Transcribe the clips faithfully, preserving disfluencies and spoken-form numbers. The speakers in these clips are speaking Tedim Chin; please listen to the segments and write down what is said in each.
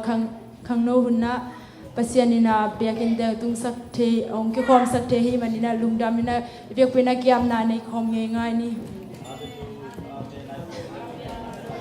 Khang, khangno hun ah Pasian in a biakinn teng tungsak thei, hong kikhawmsak thei ahih manin a lungdam in a, i biakpi in a kiamna nei khawm ngeingai ni.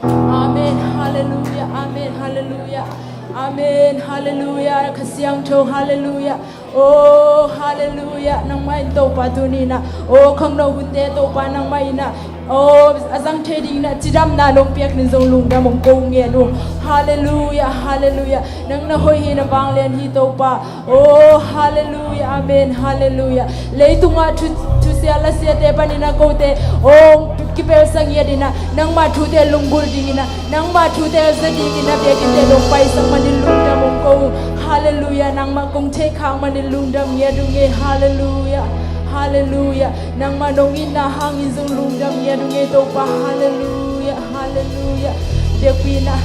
Amen, halleluiah, amen, halleluiah, amen, halleluiah, Kha Siangtho, halleluiah. Oh, halleluiah, nangmah in Topa tuni in a, oh, khangno hunte Topa nangmah in a, oh, a zang thei ding in a cidamna nong piak ning zong lungdam hong ko ngen uh. Halleluiah, halleluiah, nang na hoih hi, na vanglian hi Topa. Oh, halleluiah, amen, halleluiah. Leitungah thu, thusia lasiate panin a kote, oh, kipelsa ngiat in a, nangmah thute lunggulh ding in a, nangmah thute za ding in a biakinn teng dong paisak manin lungdam hong ko uh. Halleluiah, nangmah kong theihkhak manin lungdam ngiat uh ing e, halleluiah, halleluiah. Nangmah nong itna hangin zong lungdam ngiat uh ing e Topa, halleluiah, halleluiah. Biakpi in a,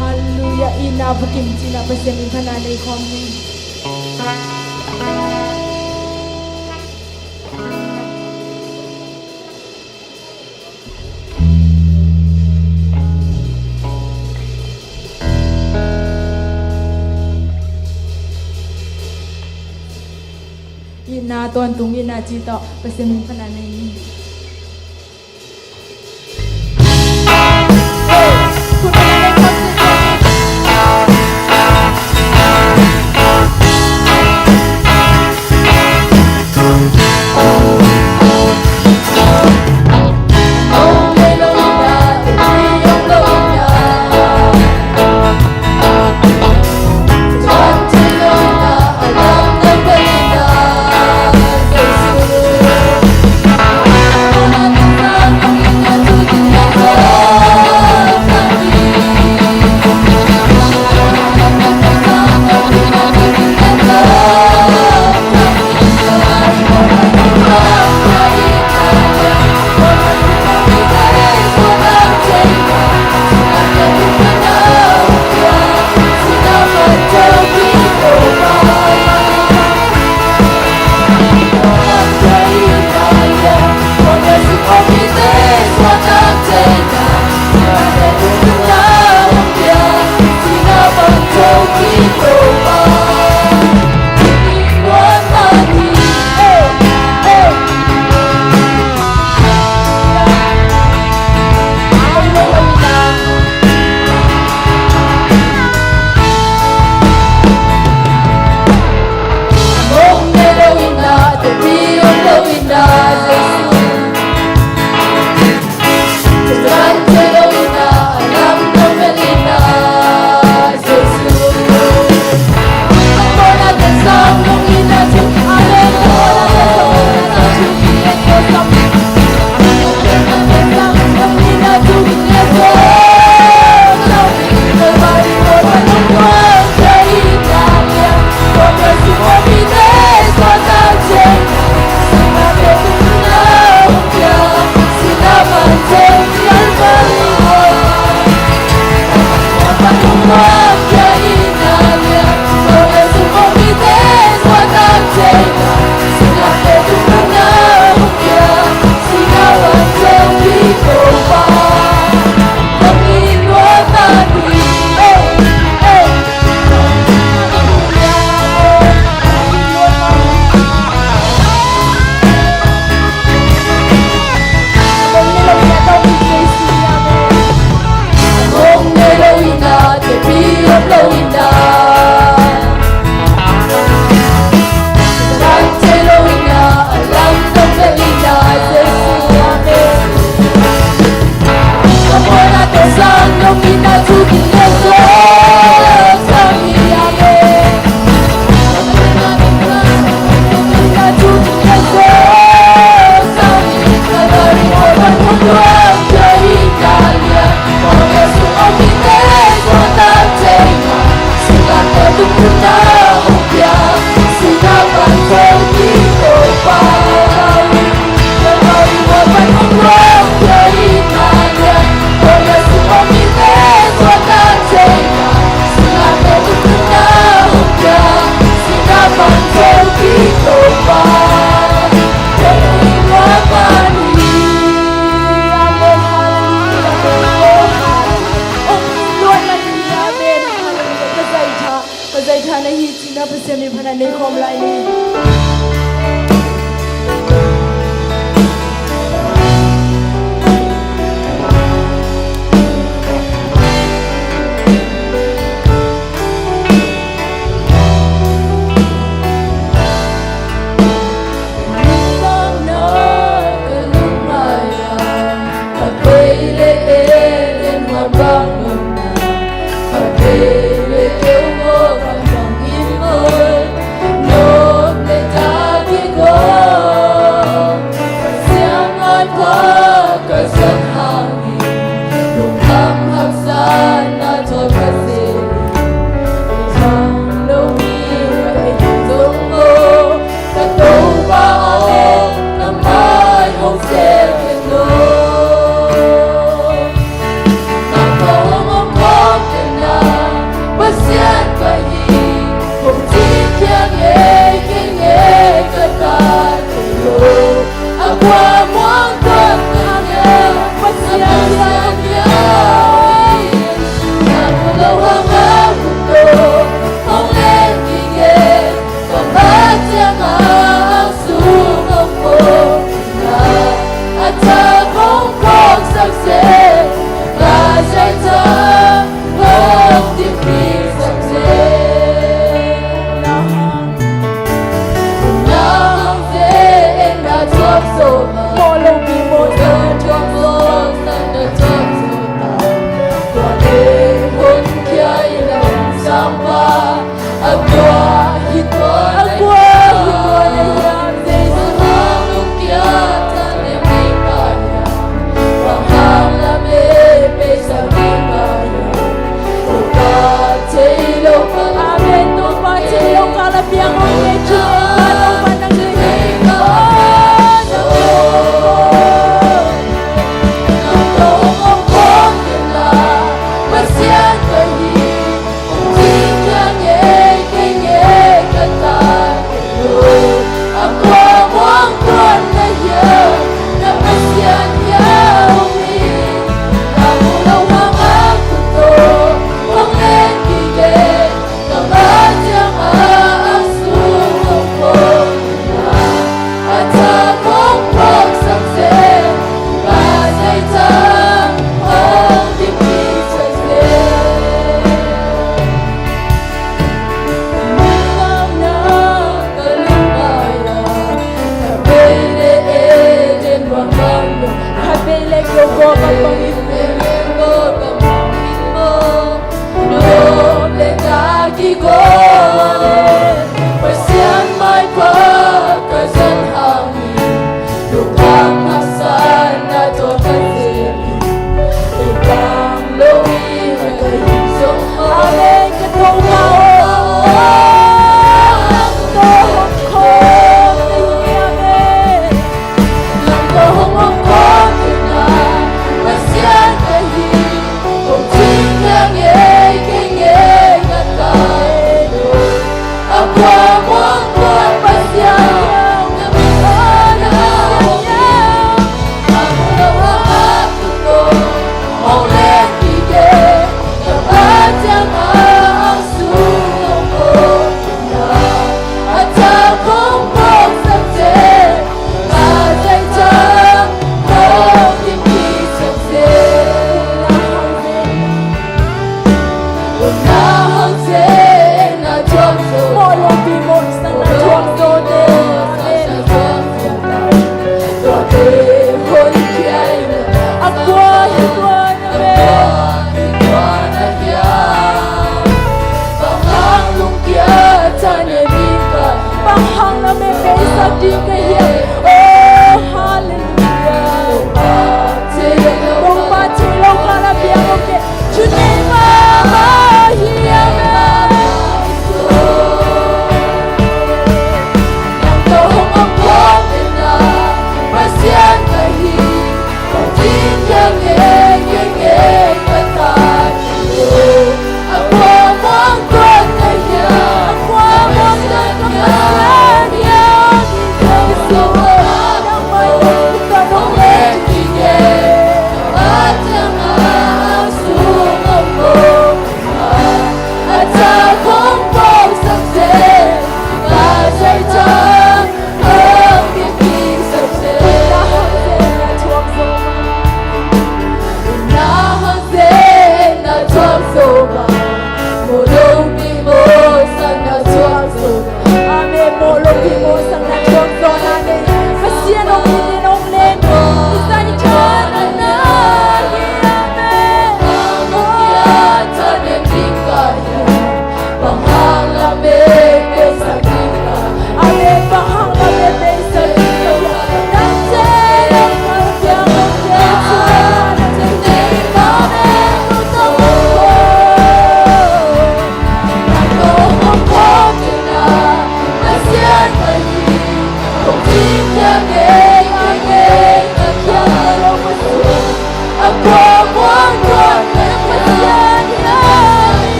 halleluiah, itna bukim ci in a Pasian min phatna nei khawm ni. Itna tawntung itna ci tawh Pasian min phatna nei ni. Tha na hi cihna Pasian min phatna nei khawm lai ni.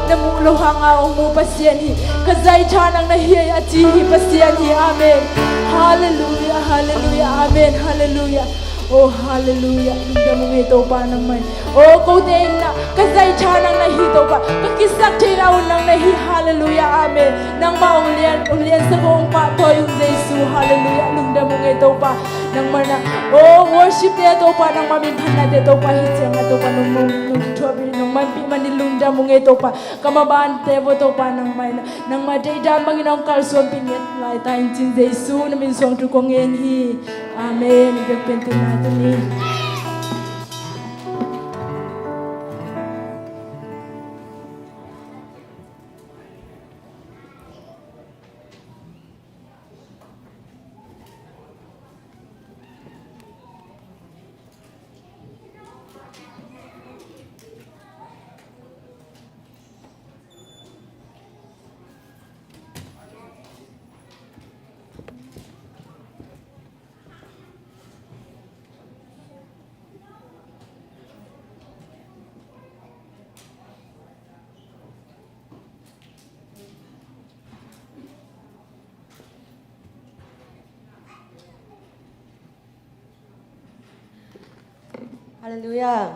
Na muh loh hanga hong mu Pasian hi. Ka zaitha nang na hi a ci hi Pasian hi. Amen. Halleluia, halleluia, amen, halleluia. Oh, halleluia. Lungdam ung ei Topa nangmah in. Oh, kote in na ka zaitha nang na hi Topa. Ka kisaktheihna hun nang na hi. Halleluia, amen. Nangmah hong lian, hong liansak, hong pahtawi un Jesu. Halleluia. Lungdam ung ei Topa. Nangmah na, oh, worship te Topa, nangmah min phatnate Topa hi cianga Topa nong, nong, nong thuahpih, nong manpih manin lungdam ung ei Topa. Ka mabante vo Topa nangmah in, nangmah deihdan bangin hong kalsuanpih nget lai ta in cin Jesu na min suangtu kong ngen hi. Amen. I biakpian tunna tuni. Halleluia.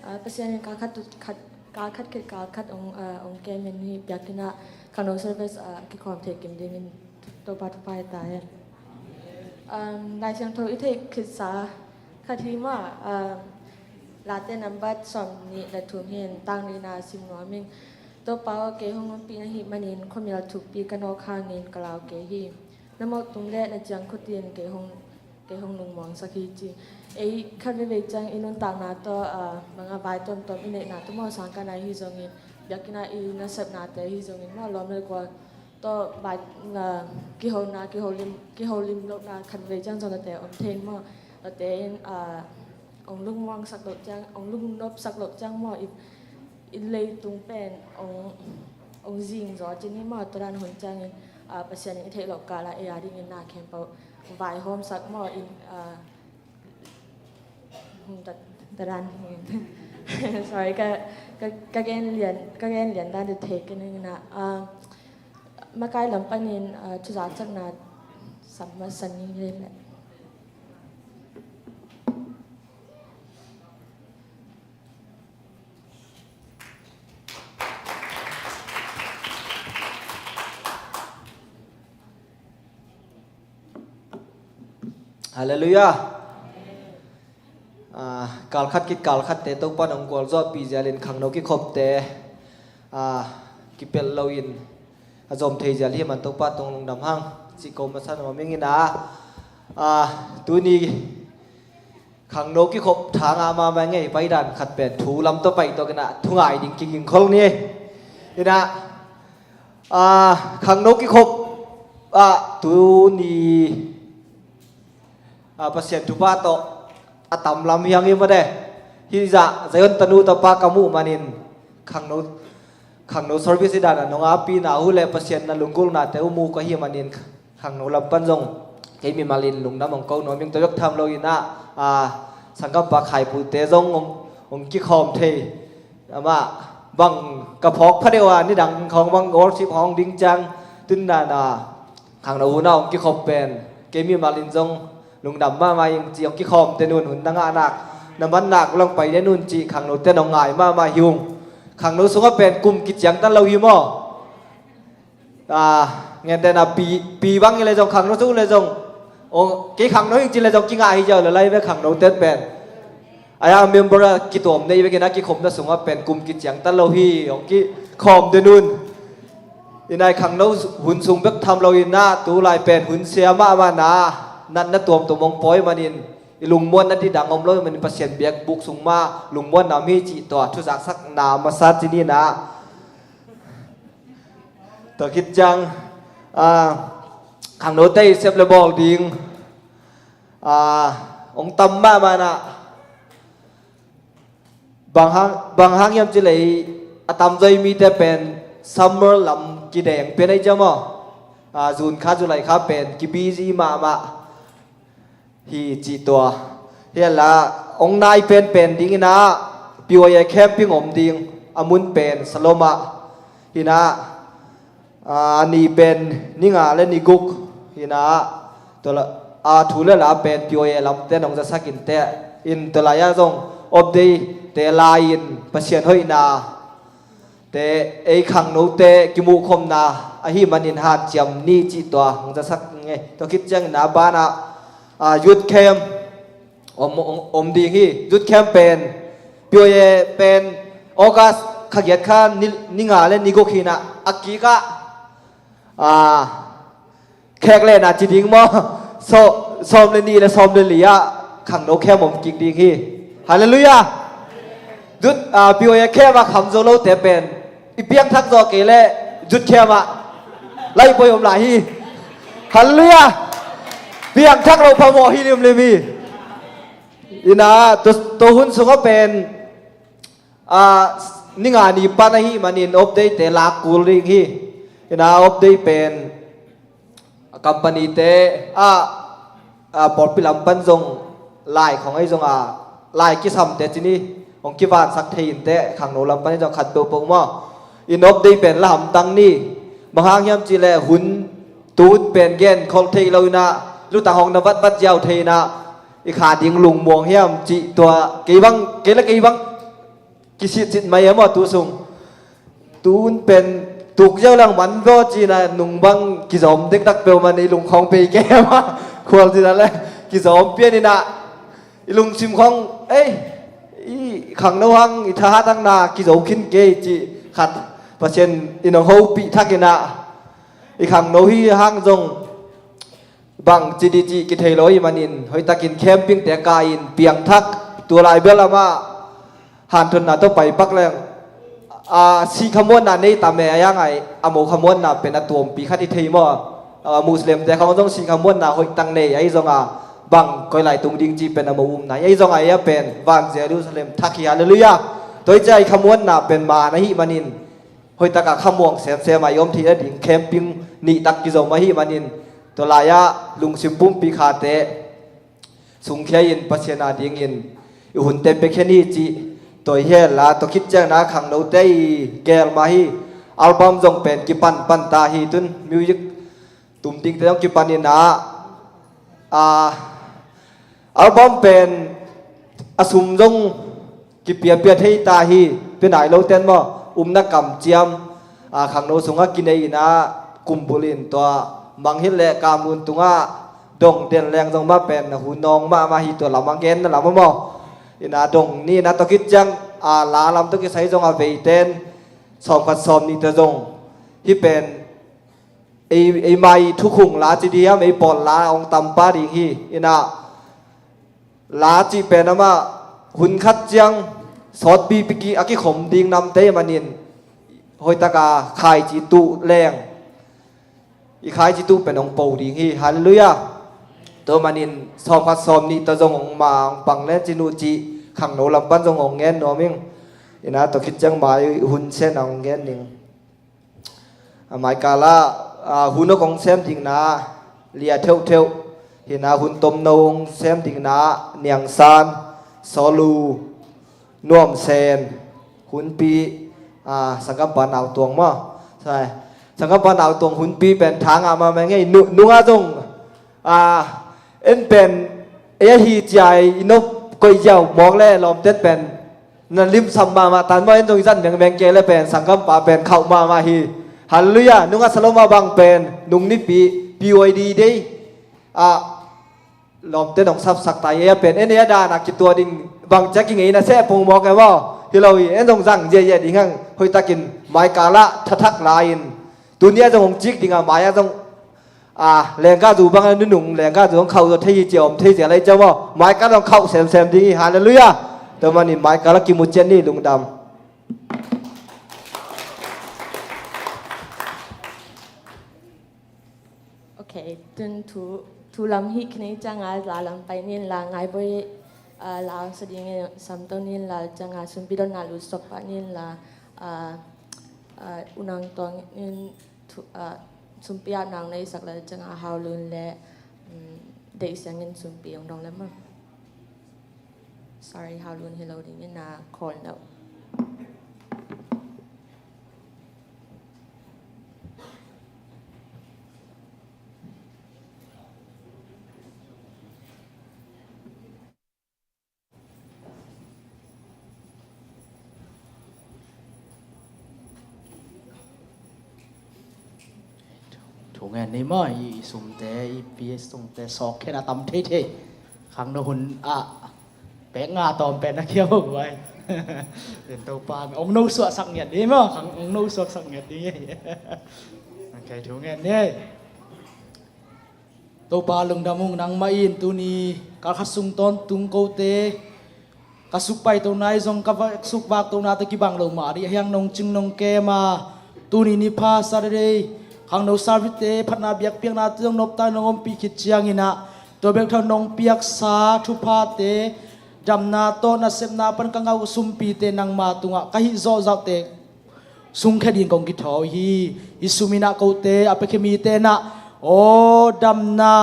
Ah, Pasian in kal khat, khat, kal khat khit kal khat hong, ah, hong kem in hih biakinn ah khangno service, ah, kikhawm thei kim dingin Topa thupha hi ta hen. Um, Lai Siangtho i theih khitsa khat hi mah, um, Late nambat sawmnih le thum hi in, tang nihna sim nuam ing. Topa aw, kei hong ompih na hih manin khuamial thukpi ka nawk hangin ka lau kei hi. Na mawhtung le na ciangkhut in kei hong, kei hong lungmuangsak hi ci. Ei khat veivei ciang i nuntakna tawh, ah, bang a vai tuamtuam i neihna tawh maw, sangkahna hi zongin, biakinn ah i nasepnate hi zongin maw, lawm le gual tawh vai, ah, kihona, kiholim, kiholim lohna khat veivei ciang zong note om thei maw. Note in, ah, hong lungmuangsak loh ciang, hong lungnopsak loh ciang maw, i, i leitung pen hong, hong zing zaw cin hi maw. Tua dan hun ciangin, ah, Pasian in i theih loh kal ah ei a dingin na khempeuh vaihawmsak maw in, ah, hmm, ta, ta dan hi. Sorry, ka, ka, ka gen lian, ka gen lian dan te thei kei ning na, ah, makai lam panin, ah, thuzaksakna sam masa ning le le. Halleluia. Ah, kal khat khit kal khatte Topa nong gualzawhpih zialin khangno kikhopte, ah, kipelh loin a zom thei zial hi man Topa tawh lungdam hang cih ko masa nuam ing in a, ah, tuni khangno kikhop tha ngah mahmah ngei pai dan khat pen thu lam tawh pai tawk in a, thu ngai ding kiging khol ni. In a, ah, khangno kikhop, ah, tuni, ah, Pasian thupha tawh a tam lam hi hang hi mah de. Hih zah Zion tanu tapa ka muh manin khangno, khangno service hi dan a nong apihna uh le Pasian na lunggulhnate uh mu ka hi manin, khangno lam pan zong kei mimalin lungdam hong ko nuam ing. Tua bek tham loin a, a, sanggampa Khai Pute zong hong, hong kikhawm thei. Amah bang ka phawk pha deuh a, nidang khawng bang worship hong ding ciang, tun dan a khangno hun a hong kikhop pen kei mimalin zong lungdam mahmah ing ci. Hong kikhawm te nun, hun na ngah nak, na man nak uh lang pai de nun ci khangnote nong ngai mahmah hi ung. Khangno sungah pen kum kiciangtan lo hi maw. Ah, ngente na pi, pi bang i le zong, khangno sung le zong, ong, kei khangno ing ci le zong kingah hi ziau le lai ve khangnote pen. Ai a member a kituam nei vekin a kikhopna sungah pen kum kiciangtan lo hi, ong kikhawm den un. I nai khangno hun sung bek tham lo in a, tu lai pen hun sia mahmah na, natna tuamtuam ong pawi manin, i lungmuanna didang om lo manin Pasian biakbuk sung mah lungmuanna om hi cih tua thuzaksakna masa ci ni na. Tua khit ciang, ah, khangnote i sep le bawl ding, ah, ong tam mahmah na. Bang hang, bang hang hiam ci lei, a tamzaw i mite pen summer lam kideng pen ahi ciam aw. Ah, June kha, July kha pen ki busy mahmah hi cih tua. Hi a la, ong nai penpen dingin a, P Y A camping om ding a mun pen Salom ah hi-in ah, a ni pen ni nga le ni guk hi-in ah, tua la, a thu le la pen P Y A lamte in hong zasak in teh, in tua lai-ah zong off day te la-in Pasian hoihna te, ei khangnote kimuhkhopna ahih manin hanciam ni cih tua hong zasak ing ei. Tua khit ciangin a banah, a, youth camp om, om, om ding hi. Youth camp pen P Y A pen August kha giat kha ni, ni nga le ni guk hi-in ah, a kikah, a, khek lehna ci ding maw? So, sawm le nih le sawm le li ah khangno camp om kik ding hi. Halleluiah. Youth, a, P Y A camp ah kham zo lote pen i piangthak zawh kei leh youth camp ah laih poi om lai hi. Halleluiah. Piangthak lo phamawh hi limlim hi. In ah, tua, tua hun sungah pen, a, ni nga ni pan ahih manin off day te lak kul ding hi. In ah, off day pen a company te, a, a, pawlpi lam pan zong lai khong ahi zong a, lai kisamte ci ni, hong kivansak thei in teh, khangno lam pan ahi zong khat peuhpeuh maw. In off day pen la hamtang ni. Bang hang hiam cih leh hun, tu hun pen genkholh thei lo in ah, lutang hong na vatvat ziau thei in ah, i kha ding lungmuang hiam cih tua, kei bang, kei le kei bang kisitsit mai e maw tu sung. Tu hun pen tuk ziau leng man vua ci-in ah, nung bang kizawm dektak peuhmah, i lungkhawng bei kei e maw. Khual ci-in ah le kizawm pian in ah, i lungsim khawng, ei, i khangno hang i thahatna kizo khin kei cih khat Pasian in hong hopih thak in ah, i khangno hi hang zong bang ci ding cih kithei lo ahih manin, hoihtakin camping te ka-in piangthak, tua lai bel amah hanthotna tawh pai pak leng, a, sih khamuanna nei ta meh a, a ngai a mo khamuanna pen a tuampi khat i thei maw. A, Muslim te khawng zong sih khamuanna hoihtak nei ahi zong a, bang koi lai tung ding cih pen a mo umna hi. Ahi zong a, ei a pen van Jerusalem thak hi. Halleluiah. Tua hi ciang i khamuanna pen man ahih manin, hoihtak a khamuang semsem a i om theih nading camping nih tak kizom ahih manin, tua lai-ah lungsim pumpi khate sungkhia in Pasian a dingin i hunte pia khen hi cih tua hi hen la, tua khit ciangin ah khangnote i gel mah hi. Album zong pen kipan pan ta hi, tun music tum dingte zong kipan in ah, a, album pen a sum zong kipiapia thei ta hi, pia nai lo ten maw, umna kamciam, a, khangno sungah kinei in ah, kumbul in tua Mang Hil le Kam Lun tungah dong den leng zong mah pen a hun nawng mahmah hi, tua lam a genna lam ah maw. In ah dong ni in ah tua khit ciang, a, la lam tawh kisai zong a veiten sawm khat sawm nih tawh zong hih pen ei, ei mai thukhung la ci ding hiam, ei pawl la hong tam pah ding hi. In ah la cih pen amah hun khat ciang sawtpi piki a kikhom ding namte ahih manin, hoihtak a khaici tuh leng, i khaici tuh pen hong po ding hi. Halleluiah. Tua manin sawm khat sawm nih tawh zong hong ma hong pang le cin uh cih khangno lam pan zong hong ngen nuam ing. In ah tua khit ciang mai hun sen a hong ngen ning. A, mai kal ah, a, hun a kong sem dingna lia theuhtheuh hi-in ah, hun tomno hong sem dingna Niang San, Sawlu, Nuam Sen, Hunpi, a, sanggampa Nau Tuang maw. Sai. Sanggampa Nau Tuang, Hunpi pen tha ngah mahmah ing ei. Nu-, nungah zong, a, en pen ei ahi ci-a i nop koih ziau mawk le lawmte pen na limsam mahmah tan maw, en zong i zan mengmeng kei le pen sanggampa pen khauh mahmah hi. Halleluiah. Nungah Salom ah bang pen nung nipi P Y D day, a, lawmte nong sapsak ta hi. Ei a pen en ei a dan a kituah ding bang ciang kingeina seh pong mawk e maw. Hi lo hi, en zong zang ziahziah ding hang, hoihtakin mai kal ah thathak la-in, tuni ah zong hong cik ding a, mai ah zong, a, lenggahzu bang a nunung lenggahzu hong khauh zaw thei hi ci-a om thei zia lai ciang maw, mai kal ah hong khauh semsem ding hi. Halleluiah. Tua manin mai kal ah kimu ciat ni. Lungdam. Ok, tun thu, thu lam hih khin ei ciang a, la lam pai ni in la, Ngai Bawi, a, la hong sa ding in samto ni in la, ciang a sumpi donna lut suak pah ni in la, a, a, U Nang Tuang in thu, a, sumpi a nang na i sak le ciang a Hau Lun le, um, Deih Siang in sumpi hong dong le maw. Sorry, Hau Lun hi lo ding in a, call lo. Thu ngen ni maw, i sumte, i pi sumte sawk khen a tam theithei. Khangno hun ah pek nga tawm pen na kia ho vai. Tua Topa ong no suaksak ngiat ni maw, khang ong no suaksak ngiat ni. Ok, thu ngen ni. Topa lungdam ung, nangmah in tuni kal khat sung tawntung kote ka suk paitona i zong ka va-, suk vaktona tawh kibang lo mah ding a hiang nong cing nong kem a, tuni ni pha Saturday khangno service te phatna biakpiakna te zong nopta nong ompih khit ciangin ah, tua bek thawn nong piaksa thuphate, damna tawh nasepna pan ka ngah sumpite nangma tungah ka hih zawhzawhte sungkhia ding kong kithawi hi. I sum in ah kote a piakhia mite in ah, aw damna,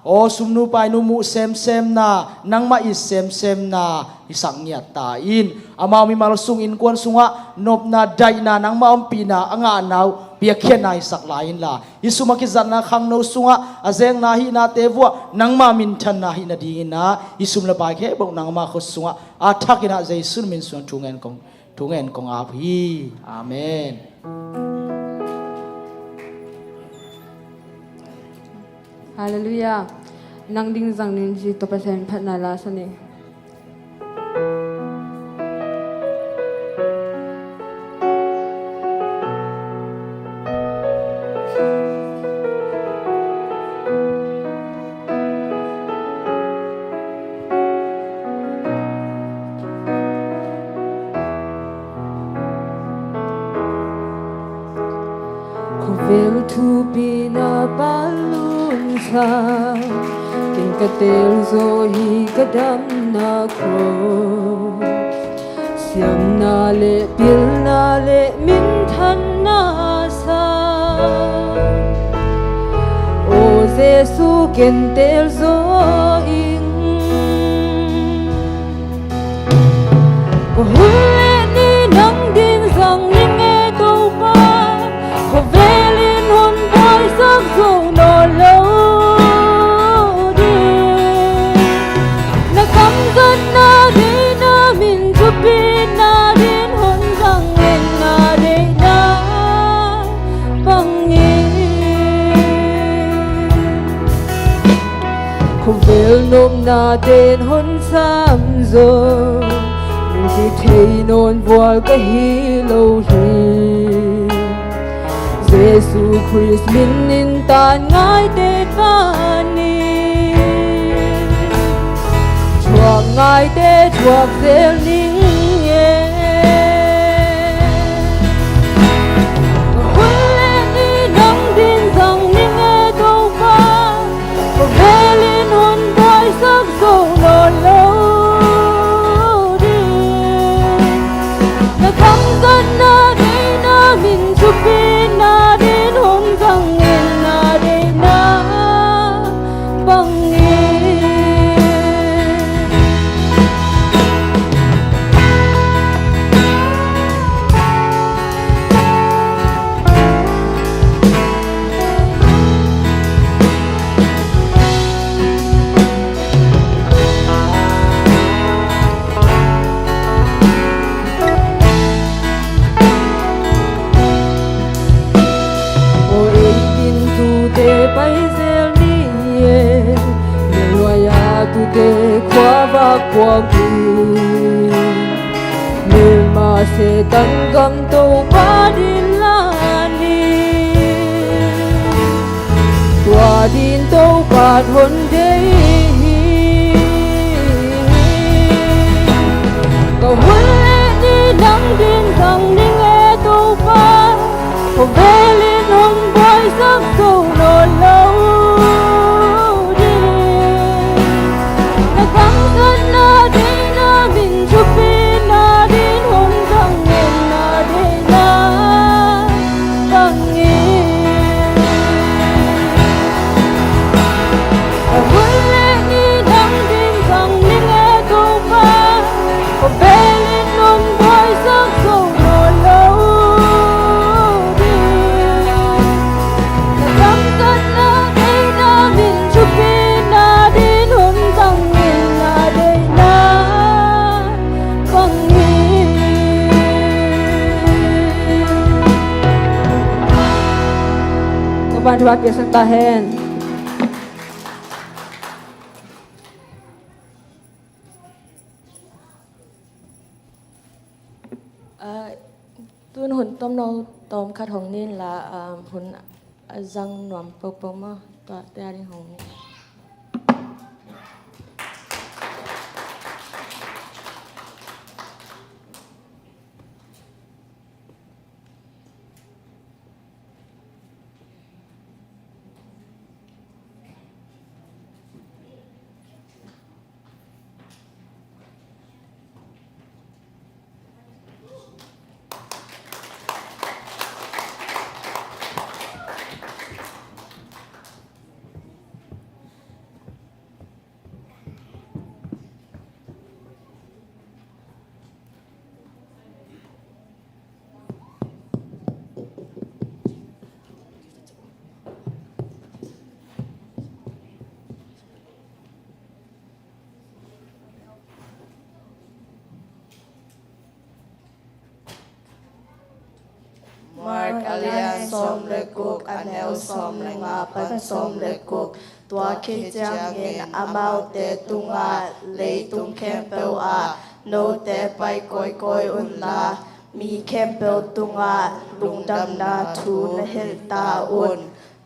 aw sumnu painu muh semsemna, nangmah it semsemna i sak ngiat ta in, amau mimal sung innkuan sungah nopna daihna nangmah ompihna a ngahna uh piakkhiatna i sak lai inla, i sum a kizatna khangno sungah a zekna hihnate vuah nangmah minthanna hih nadingin ah, i sum le pai khempeuh nangmah khut sungah a thak in ah Jesu min sungah thu ngen kong thu ngen kong ap hi. Amen. Halleluiah. Nang ding zang ning ci tawh Pasian phatna la sa ning. Khovel thupi na palunsa, ken ka tel zaw hi ka damna khuak. Siamna le pilna le minthanna sa, aw Jesu ken tel zaw ing. Ka hun le ni nang ding zang ning e Topa, khovel in hon buaisak zo nawn lo ding. Na kamzatna deihna min thupina din hon zang ngenna deihna bangin, khovel nopna ten hon sam zo. Muh kithei nawn vual ka hi lo hi. Jesu Khrist min in tan ngaite ta ni. Thuak ngaite thuak zel ning e. Hun le ni nang ding zang ning e Topa. Khovel in hon buaisak zo nawn lo ding. Na kamzatna deihna min thupina din hon zang ngenna deihna bangin. Aw ei gintute pai zel ni e. Mial luai a tute khuavak puak ni. Melma Setan gam Topa din la ni. Tua din Topa hon deih hi. Ka hun le ni nang din zang ning e Topa. Khovel in hon buaisak zo nawn lo ding. Na kamzatna deihna min thupina din hon zang ngenna deihna bangin. A hun le ni nang din zang ning e Topa. Kipia sak ta hen. Ah, tun hun tomno tawm khat hong nin la, ah, hun a zang nuam popo maw, tua te a ding hong nin. Mark a lian sawm le guk, a neu sawm le nga pan sawm le guk. Tua khit ciangin amaute tungah, leitung khempeuh ah note pai kawikawi unla, mi khempeuh tungah lungdamna thu na hilh ta un.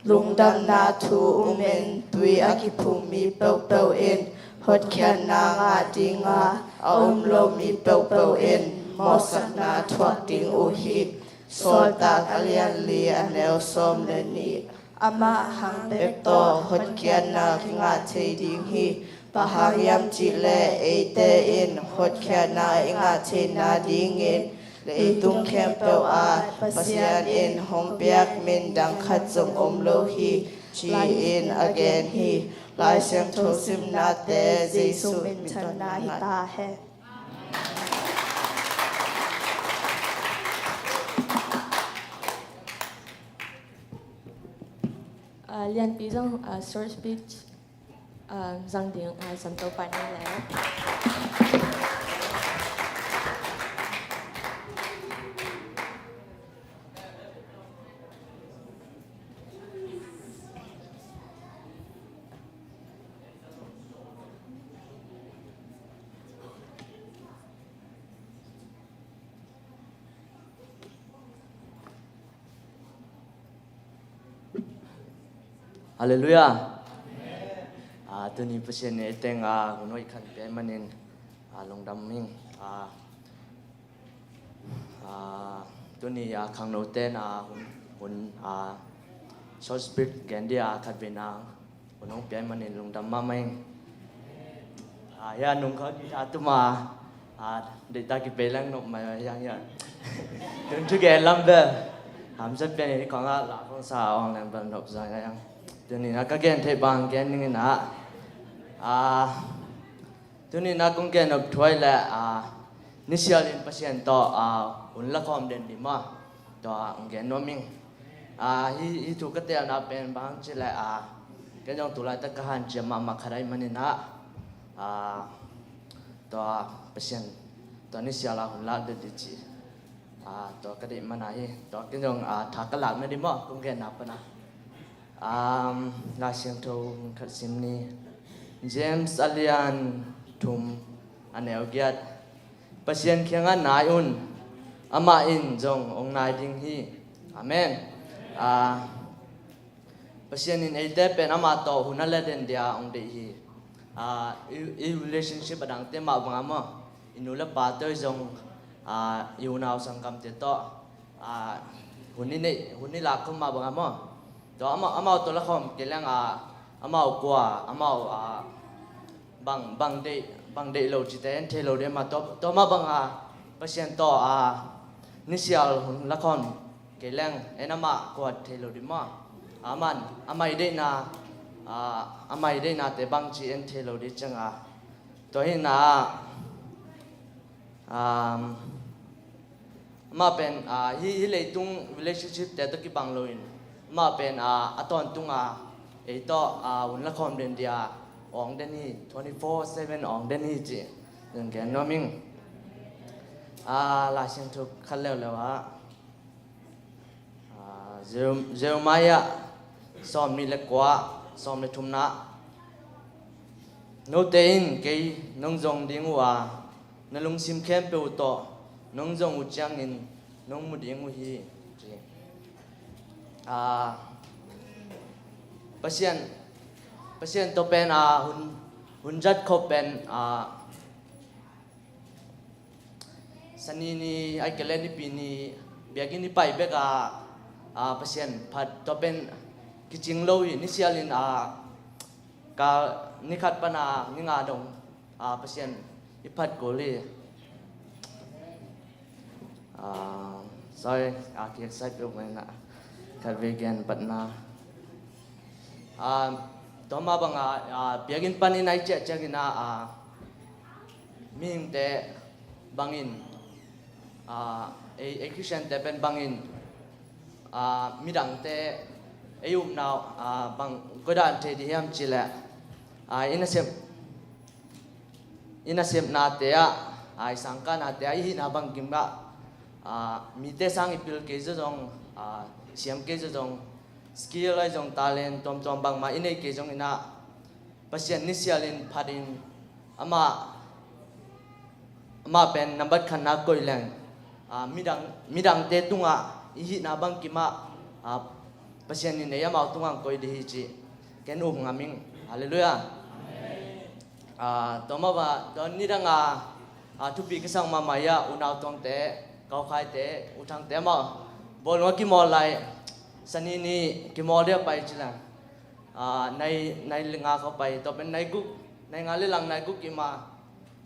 Lungdamna thu umin tui a kiphum mi peuhpeuh in hotkhiatna ngah dinga, a um lo mi peuhpeuh in mawhsakna thuak ding uh hi. Sawltak a lian li, a neu sawm le nih. Amah hang bek tawh hotkhiatna kingah thei ding hi. Bang hang hiam cihleh eite in hotkhiatna i ngah theihna dingin leitung khempeuh ah Pasian in hong piak min dang khat zong om lo hi, ci-in a gen hi. Lai Siangtho simnate Jesuh minthanna hi ta hen. Ah, lianpi zong, ah, short speech, ah, zang ding, ah, Santo Pa ni le. Halleluiah. Ah, tuni Pasian in ei teng, ah, hun hoih khat pia manin, ah, lungdam ing. Ah, ah, tuni, ah, khangnote in, ah, hun, hun, ah, short speech gen ding, ah, khat vei na hun hong pia manin lungdam mahmah ing. Ah, hia nung khawng guitar tum a, ah, deihtak kipei leng nop mai hiang hia. Tun thugen lam bel hamsa pian hi khawng a, la khawng sa awng leng bel nop zang hiang. Tuni na ka gen theih bang gen ning in ah, ah, tuni na kong gen nop thuai le, ah, nisial in Pasian tawh, ah, hun la khawm den ding maw, tua hong gen nuam ing. Ah, hih, hih thu ka telna pen bang ci le, ah, ken zong tu laitak ka hanciam mahmah khat ahih manin ah, ah, tua Pasian, tua nisial a hun lak den ding ci. Ah, tua ka deih mana hi. Tua ken zong, ah, tha ka lakna ding maw, kong genna pana. Um, Lai Siangtho khat sim ni. James a lian thum, a neu giat. Pasian kiangah nai un, amah in zong hong nai ding hi. Amen. Ah, Pasian in eite pen amah tawh hun a la den dia hong deih hi. Ah, i, i relationship a dangte mah banga maw, i nu le pate zong, ah, i unau sanggamte tawh, ah, hun i neih, hun i lak khawm mah banga maw, tua amau, amau tawh la khawm kei leng, ah, amau kua, amau, ah, bang, bang deih, bang deih lo cite en thei lo ding mah, tua, tua mah banga Pasian tawh, ah, nisial hun la khawm kei leng en amah kuat thei lo ding maw? Aman, amah i deihna, ah, amah i deihnate bang ci en thei lo ding cianga. Tua hi na, um, amah pen, ah, hi, hi leitung relationship te tawh kibang loin, amah pen, ah, a tawntunga ei tawh, ah, hun la khawm den dia awng den hi, twenty four seven awng den hi ci. Zong gen nuam ing. Ah, Lai Siangtho khat leuleu ah. Ah, Jerem-, Jeremiah Sawm nih le kua, sawm le thumna. Note in kei nong zong ding uh a, na lungsim khempeuh tawh nong zong uh ciangin nong mu ding uh hi, ci. Ah, Pasian, Pasian tawh pen, ah, hun, hun zat khop pen, ah, Sani ni, ai kele Nipi ni, biakinn i pai bek a, ah, Pasian phat tawh pen kicing lo hi, ni sialin, ah, ka ni khat pan a ni nga dong, ah, Pasian i phat kul hi. Ah, sorry, ah, ki excite peuh mai na. Khat vei gen patna. Ah, tua mah bang a, ah, biakinn panin ai ciahciah in a, ah, mihingte bangin, ah, ei, ei Christian te pen bangin, ah, midangte ei upna uh, ah, bang koidan thei ding hiam cih leh, ah, i nasep, i nasepnate ah, ah, i sangkahnate ah, i hihna bangkim ah, ah, mite sang i pil kei zaw zong, ah, siam kei zaw zong, skill ai zong talent tuamtuam bangmah i nei kei zongin ah, Pasian ni sialin phatin amah, amah pen nambat khatna koih leng, ah, midang, midangte tungah i hihna bangkim ah, ah, Pasian in ei amau tungah koih ding hi cih ken up ngam ing. Halleluiah. Ah, tua mah bang a, tua nidang a, ah, thupi ka sak mahmah hi a, unau tongte, kaukhaite, uthangte amau bawlung a kimawl lai, Sani ni kimawl ding a pai ci leng, ah, nai, nai nga khawng pai, tua pen nai guk, nai nga le lang nai guk kim a,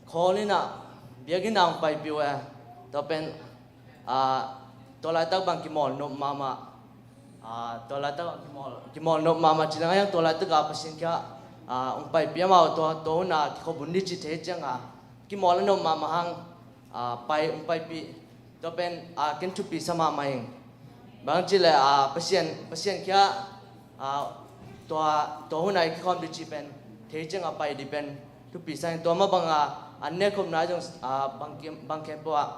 khawl in ah, biakinn ah hong paipih uh e. Tua pen, ah, tua laitak bang kimawl nop mahmah. Ah, tua laitak bang kimawl, kimawl nop mahmah ci leng a, hiang tua laitak a Pasian kiang, ah, hong paipih amau, tua, tua hun a kikhop hun ding cih thei ciang a, kimawl a nop mahmah hang, ah, pai, hong paipih. Tua pen, ah, ken thupi sa mahmah ing. Bang ci leh, ah, Pasian, Pasian kiang, ah, tua, tua hun a i kikhawm ding cih pen thei ciang a pai ding pen thupi sa ing. Tua mah bang a, an ne khopna zong, ah, bang kim, bang khempeuh ah,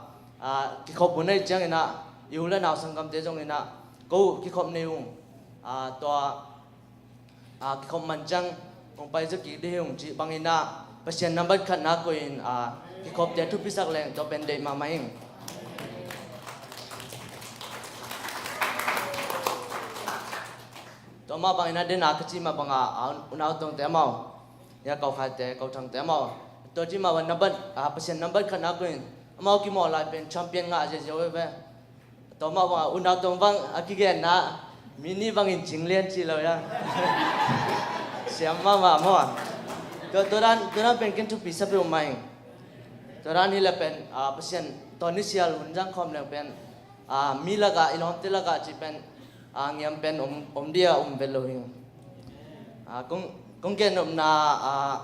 ah, kikhop hun ahih ciangin ah, i u le nau sanggamte zongin ah, ko kikhop nei ung. Ah, tua, ah, kikhop man ciang hong pai zaw kik ding hi ung cih bangin ah, Pasian nambat khatna koih in, ah, kikhopte thupisak leng tua pen deih mahmah ing. Tua mah bangin ah, den a ka cih mah bang a, ah, unau tongte amau, ya, kaukhaite, kauthangte amau, tua cih mah bang nambat, ah, Pasian nambat khatna koih in, amau kimawl lai pen champion ngah ziazia uh ve. Tua mah bang a, unau tong bang a kigenna, mi nih bangin cing lian ci lo ya. Siam mahmah maw. Tua, tua dan, tua dan pen ken thupi sa peuhmah ing. Tua dan hi leh pen, ah, Pasian tawh ni sial hun zang khawm leng pen, ah, mi lakah, i lawmte lakah cih pen, ah, ngiam pen om, om dia om vet lo hi. Ah, kong, kong gen nopna, ah,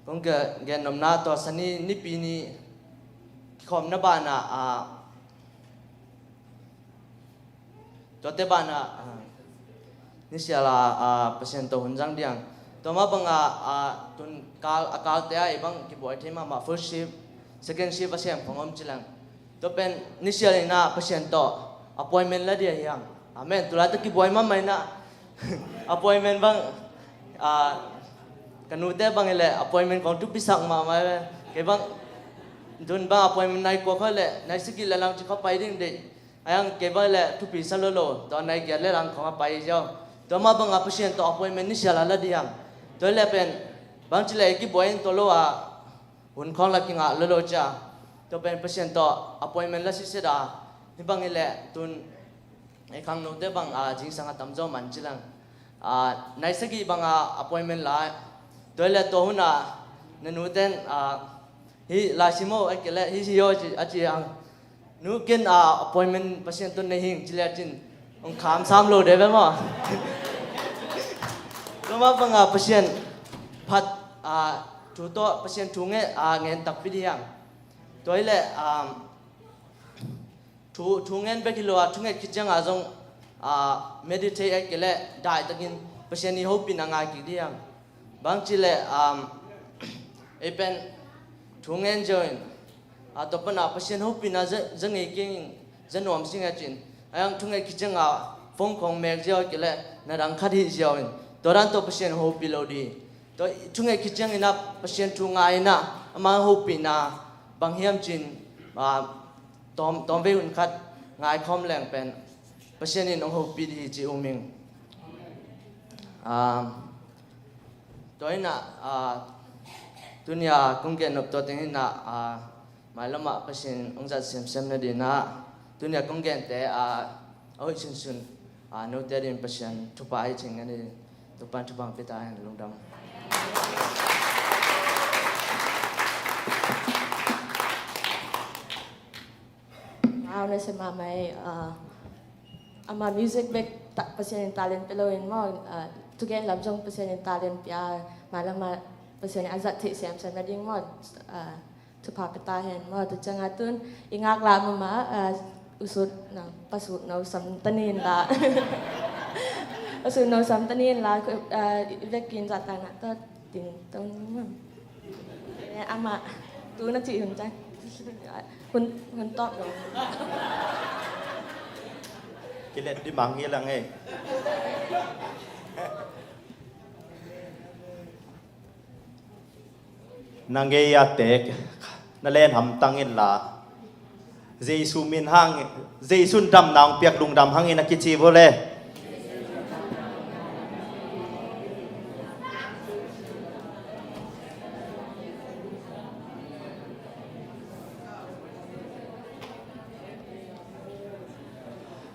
kong gen, gen nopna tua Sani Nipi ni kikhopna banah, ah, tuate banah, ah, ni sial a, ah, Pasian tawh hun zang ding. Tua mah bang a, ah, tun kal, a kalte ah ei bang kibuai thei mahmah, first shift, second shift a sem khong om ci leng. Tua pen ni sial in ah Pasian tawh appointment la ding a hiam. Amen. Tulaitak kibuai mahmah in ah appointment bang, ah, ka nute bang hi leh appointment khong thupisak mahmah hi ve. Kei bang, tun bang appointment nai kua khawng hi leh nai sagih le lang ci khawng pai ding deih. Ahi hang kei bang hi leh thupi sa lo lo, tua nai giat le lang khong a pai hi ziau. Tua mah bang a Pasian tawh appointment ni sial a la ding hiam. Tua hi leh pen, bang ci leh i kibuai in tua lo a hun khawng la kingah lo lo cia. Tua pen Pasian tawh appointment la sitset a, hih bang hi leh tun ei khangnote bang a zingsang a tamzaw man ci leng, ah, nai sagih bang a appointment la. Tua hi leh tua hun a na nute in, ah, hih lai sim o, ahih kei leh hih hi o ci, a ci hang. Nu, ken, ah, appointment Pasian tawh nei hing ci leh cin hong kham sam lo ding ve maw. Tua mah bang a Pasian phat, ah, thu tawh, Pasian thu nge, ah, ngen takpi ding hiam. Tua hi leh, ah, thu, thu ngen bek hi lo a, thu nget khit ciang a zong, ah, meditate ahih kei leh daihtakin Pasian i hopihna ngai kik ding hiam. Bang ci leh, um, ei pen thu ngen ziau in, ah, tua pan a Pasian hopihna za, za ngei keng, za nuam sing a cin. Ahi hang thu nget khit ciang a, Phone khong mek ziau kei leh na dang khat hi ziau in, tua dan tawh Pasian hopih lo ding. Tua thunget khit ciangin ah Pasian thu ngai in ah, ama hopihna bang hiam cin, ah, tawm, tawm vei hun khat ngai khawm leng pen Pasian in hong hopih ding hi ci um ing. Ah, tua in ah, ah, tuni a kong gen nop tua teng in ah, ah, mailam ah Pasian hong zat semsem nading in ah, tuni a kong gente, ah, a hoih sunsun, ah, note ading Pasian thupha hi cing a ni. Topan thupha hong pia ta hen, lungdam. Wow, na sem mahmah ei, ah, ama music bek ta, Pasian in talent pia lo in maw, ah, thugen lam zong Pasian in talent pia, mailam ah Pasian in a zat theih semsem nading maw, ah, thupha pia ta hen maw. Tua ciangin tun i ngaklah mahmah, ah, usut no, pasut no sam ta ni in la. Pasut no sam ta ni in la, ah, i vekin zahtakna tawh ding to ni maw. Eh, amah tu na cih hun ciang. Hun, hun tawp lo. Kilet di mang hi lang ei. Na ngei a tek, na len hamtang in la. Jesu min hang, Jesu in damna hong piak lungdam hang in a kici vua le.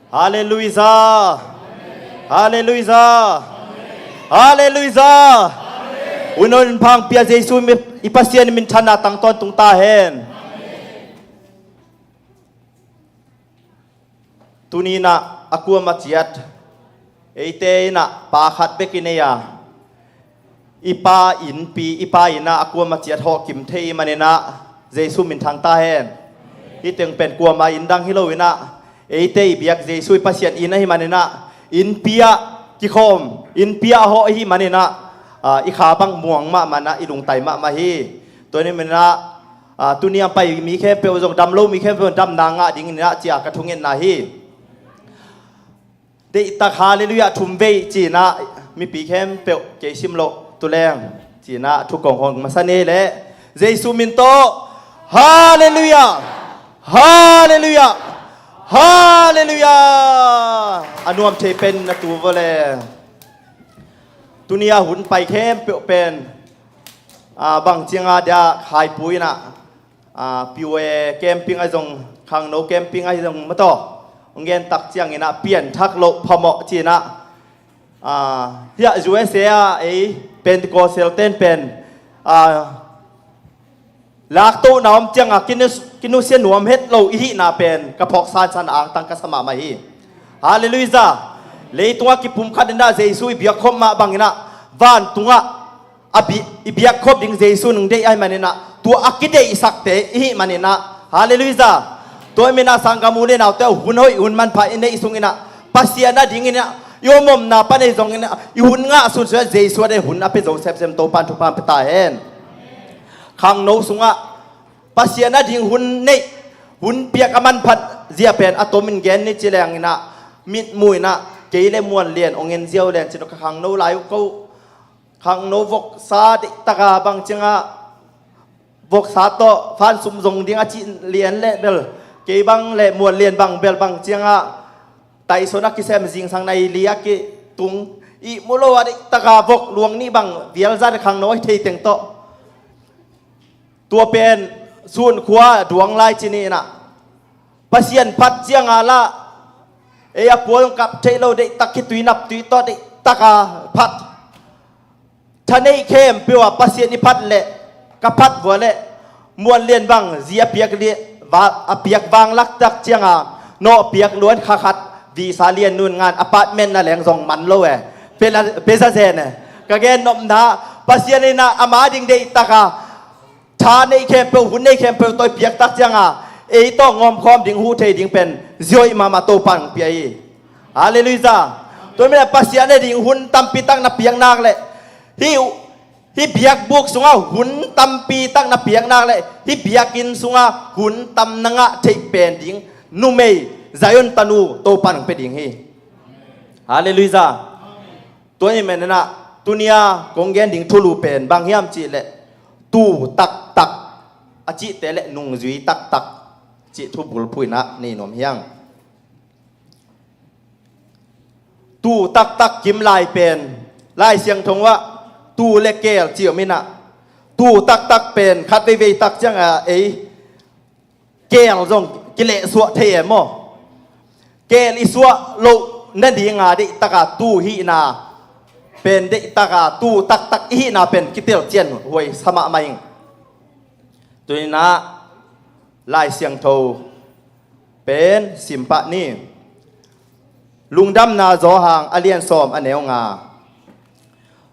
Halleluijah. Halleluijah. Halleluijah. Hun hong pia Jesu i Pasian minthanna tang tawntung ta hen. Tuni in ah a kuamah ciat eite in ah pa khat bek i nei a, i pa innpi, i pa inn ah a kuamah ciat hawhkim thei i hih manin ah Jesu minthang ta hen. Hih teng pen kuamah inn dang hi lo in ah, eite i biak Jesu i Pasian inn ahih manin ah, innpi ah kikhawm, innpi ah hawh i hih manin ah, ah, i kha bang muang mahmah in ah, i lungtai mahmah hi. Tua ahih manin ah, ah, tuni a pai mi khempeuh zong, dam lo mi khempeuh damna ngah ding in ah ci-a ka thungetna hi. Deihtak halleluijah thum vei ci-in ah, mipi khempeuh kei sim loh tu leng ci-in ah thu kong hong masa ni leh, Jesu min tawh halleluijah, halleluijah, halleluijah. A nuam thei pen na tu vua le. Tuni a hun pai khempeuh pen, ah, bang ciang a dia khaipu in ah, ah, P O A camping ahi zong, khangno camping ahi zong maw taw, hong gen tak ciangin ah pianthak loh phamawh ci-in ah, ah, hiah U S A ah ei Pentecostal ten pen, ah, laktohna om ciangin ah kinu, kinusia nuam het lo i hihna pen ka phawk sansan, angtang ka sa mahmah hi. Halleluijah. Leitungah kipumkhat in ah Jesu i biakkhop mah bangin ah vantungah a bi, i biakkhop ding Jesu in hong deih ahih manin ah, tua a kideihsakte i hih manin ah, halleluijah. Tua ahih manin ah sanggam u le naute, hun hoih hun manpha i neih sungin ah Pasian adingin ah i om omna pan ahi zongin ah, i hun ngah sunsun ah Jesu a deih hun a pia zo semsem Topan thupha pia ta hen. Khangno sungah Pasian ading hun neih, hun piak a manphat zia pen a tomin gen ni ci leng in ah, mitmuh in ah kei le Muan Lian hong en ziau leng ci-in ah, ka khangno lai uh ko, khangno voksa deihtak a bang ciang a, voksa tawh fansum zong ding a cih Lian le bel, kei bang le Muan Lian bang bel bang ciang a, Tyson a kisem zingsang nai li a kitung, ihmu lo a deihtak a vok luang nih bang vial zat khangno a thei teng tawh. Tua pen Sun khua duang lai ci ni in ah, Pasian phat ciang a lah, ei a pual kap theih lo deihtak, khitui naptui tawh deihtak a phat. Tha neih khempeuh ah Pasian i phat leh, ka phat vua leh, Muan Lian bang zi a piak li, va, a piak vang laktak ciang a, nawh piak luan kha khat, visa lian nun ngan, apartment na leng zong man lo e. Pia la, pia za zen e. Ka gen nopna, Pasian in ah ama ding deihtak a, tha neih khempeuh, hun neih khempeuh tawh i piak tak ciang a, ei tawh ngawm khawm ding, huh thei ding pen zia hoih mahmah Topan hong pia hi. Halleluijah. Tua ahih manin ah Pasian ading hun tampi tak na piak nak leh, hih, hih biakbuk sungah hun tampi tak na piak nak leh, hih biakinn sungah hun tam na ngah theih pen ding numei, Zion tanu Topan hong pia ding hi. Halleluiah. Tua hi menena tunia kong gen ding thulu pen bang hiam cihleh, tu taktak a cihte le nungzui taktak cih thubul phuina nei nuam hiang. Tu taktak kim lai pen Lai Siangtho ah tu le keel ci om inah, tu taktak pen khat veivei tak cianga ei keel zong kilehsuah thei e maw? Keel i suah loh nadinga deihtaka tu hihna pen, deihtaka tu taktak i hihna pen kitelcian huai sa mahmah ing. Tuninah Lai Siangtho pen simpah ni. Lungdamna Zawhang a lian sawm a neu nga.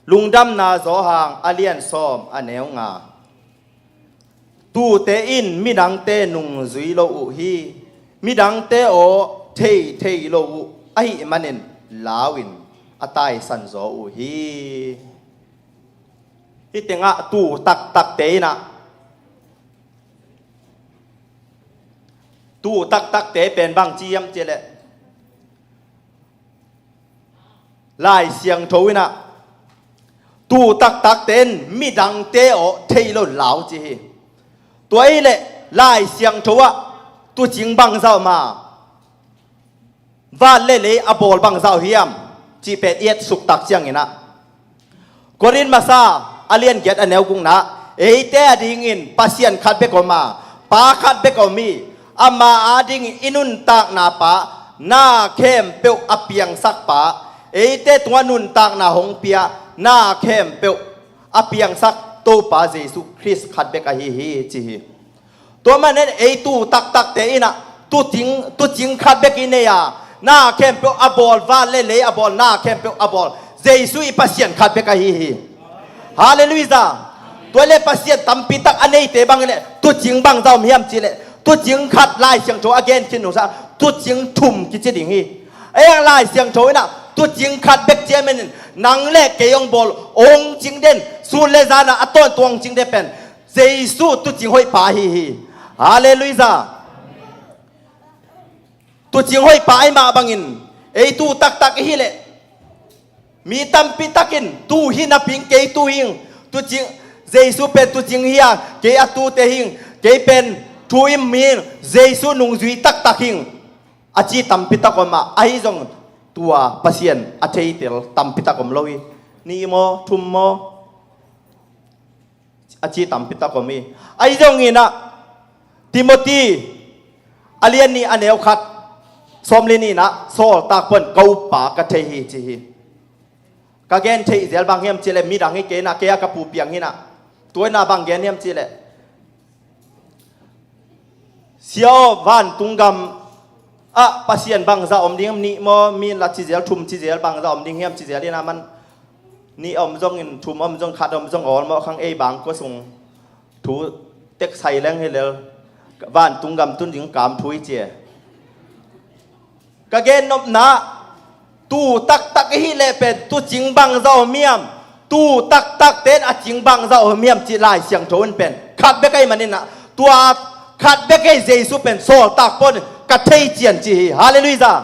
Lungdamna Zawhang a lian sawm a neu nga. Tute in midangte nungzui lo uh hi. Midangte aw thei thei lo uh ahih manin lau in a taisan zaw uh hi. Hih tengah tu taktakte inah, tu taktakte pen bang ci hiam cihleh, Lai Siangtho inah tu taktakte in midangte aw thei lo lau ci hi. Tua hileh Lai Siangtho ah tucing bangzah om a, van le lei a bawl bangzah uh hiam cih pen i et suktak cianginah, Korin masa a lian giat a neu gukna, eite adingin Pasian khat bek om a, Pa khat bek om hi. Ama adingin i nuntakna pa, na khempeuh a piangsak pa, eite tungah nuntakna hong pia, na khempeuh a piangsak Topa Jesu Khrist khat bek ahi hi ci hi. Tua manin ei tu taktakte inah tucing, tucing khat bek i nei a, na khempeuh a bawl, van le lei a bawl, na khempeuh a bawl Jesu i Pasian khat bek ahi hi. Halleluiah. Tua le Pasian tampi tak a neite bang le tucing bangzah om hiam cihleh, tucing khat Lai Siangtho a gen khin nungsa tucing thum kici ding hi. Ei ang Lai Siangtho inah tucing khat bek ciamin nang le kei hong bawl, hong cing den, sun le zana a tawntung hong cing den pen Jesu tucing hoih pa ahi hi. Halleluiah. Tucing hoih pa ahi mah bangin ei tu taktak i hileh, mi tampi takin tu hi napi ing, kei tu hi ing, tucing, Jesu pen tucing hi a, kei a tute hi ing, kei pen thu im mi hi ing, Jesu nungzui taktak hi ing a ci tampi tak om a, ahi zong tua Pasian a theitel tampi tak om lo hi. Nih maw, thum maw, a ci tampi tak om hi. Ahi zongin ah Timothy a lian nih a neu khat sawm le nih inah sawltak pawn ka uppa ka thei hi ci hi. Ka gen theih zel bang hiam cihleh midang hi kei inah, kei a ka pu piang hi inah, tua inah bang gen hiam cihleh, Sia aw, vantung gam ah Pasian bangzah om ding hiam, nih maw, mi la ci zel, thum ci zel, bangzah om ding hiam ci zel inah, man nih om zongin, thum om zong, khat om zong awl mawh khang, ei bang kua sung thu tek sai leng hi lel, vantung gam tun ding kam thu i ci e. Ka gennopna, tu taktak i hih leh pen tucing bangzah om hiam, tu taktak ten a cing bangzah om hiam cih Lai Siangtho in pen khat bek ahih manin ah, tua khat bek ahih Jesu pen sawltak Paul in ka thei cian ci hi. Halleluiah.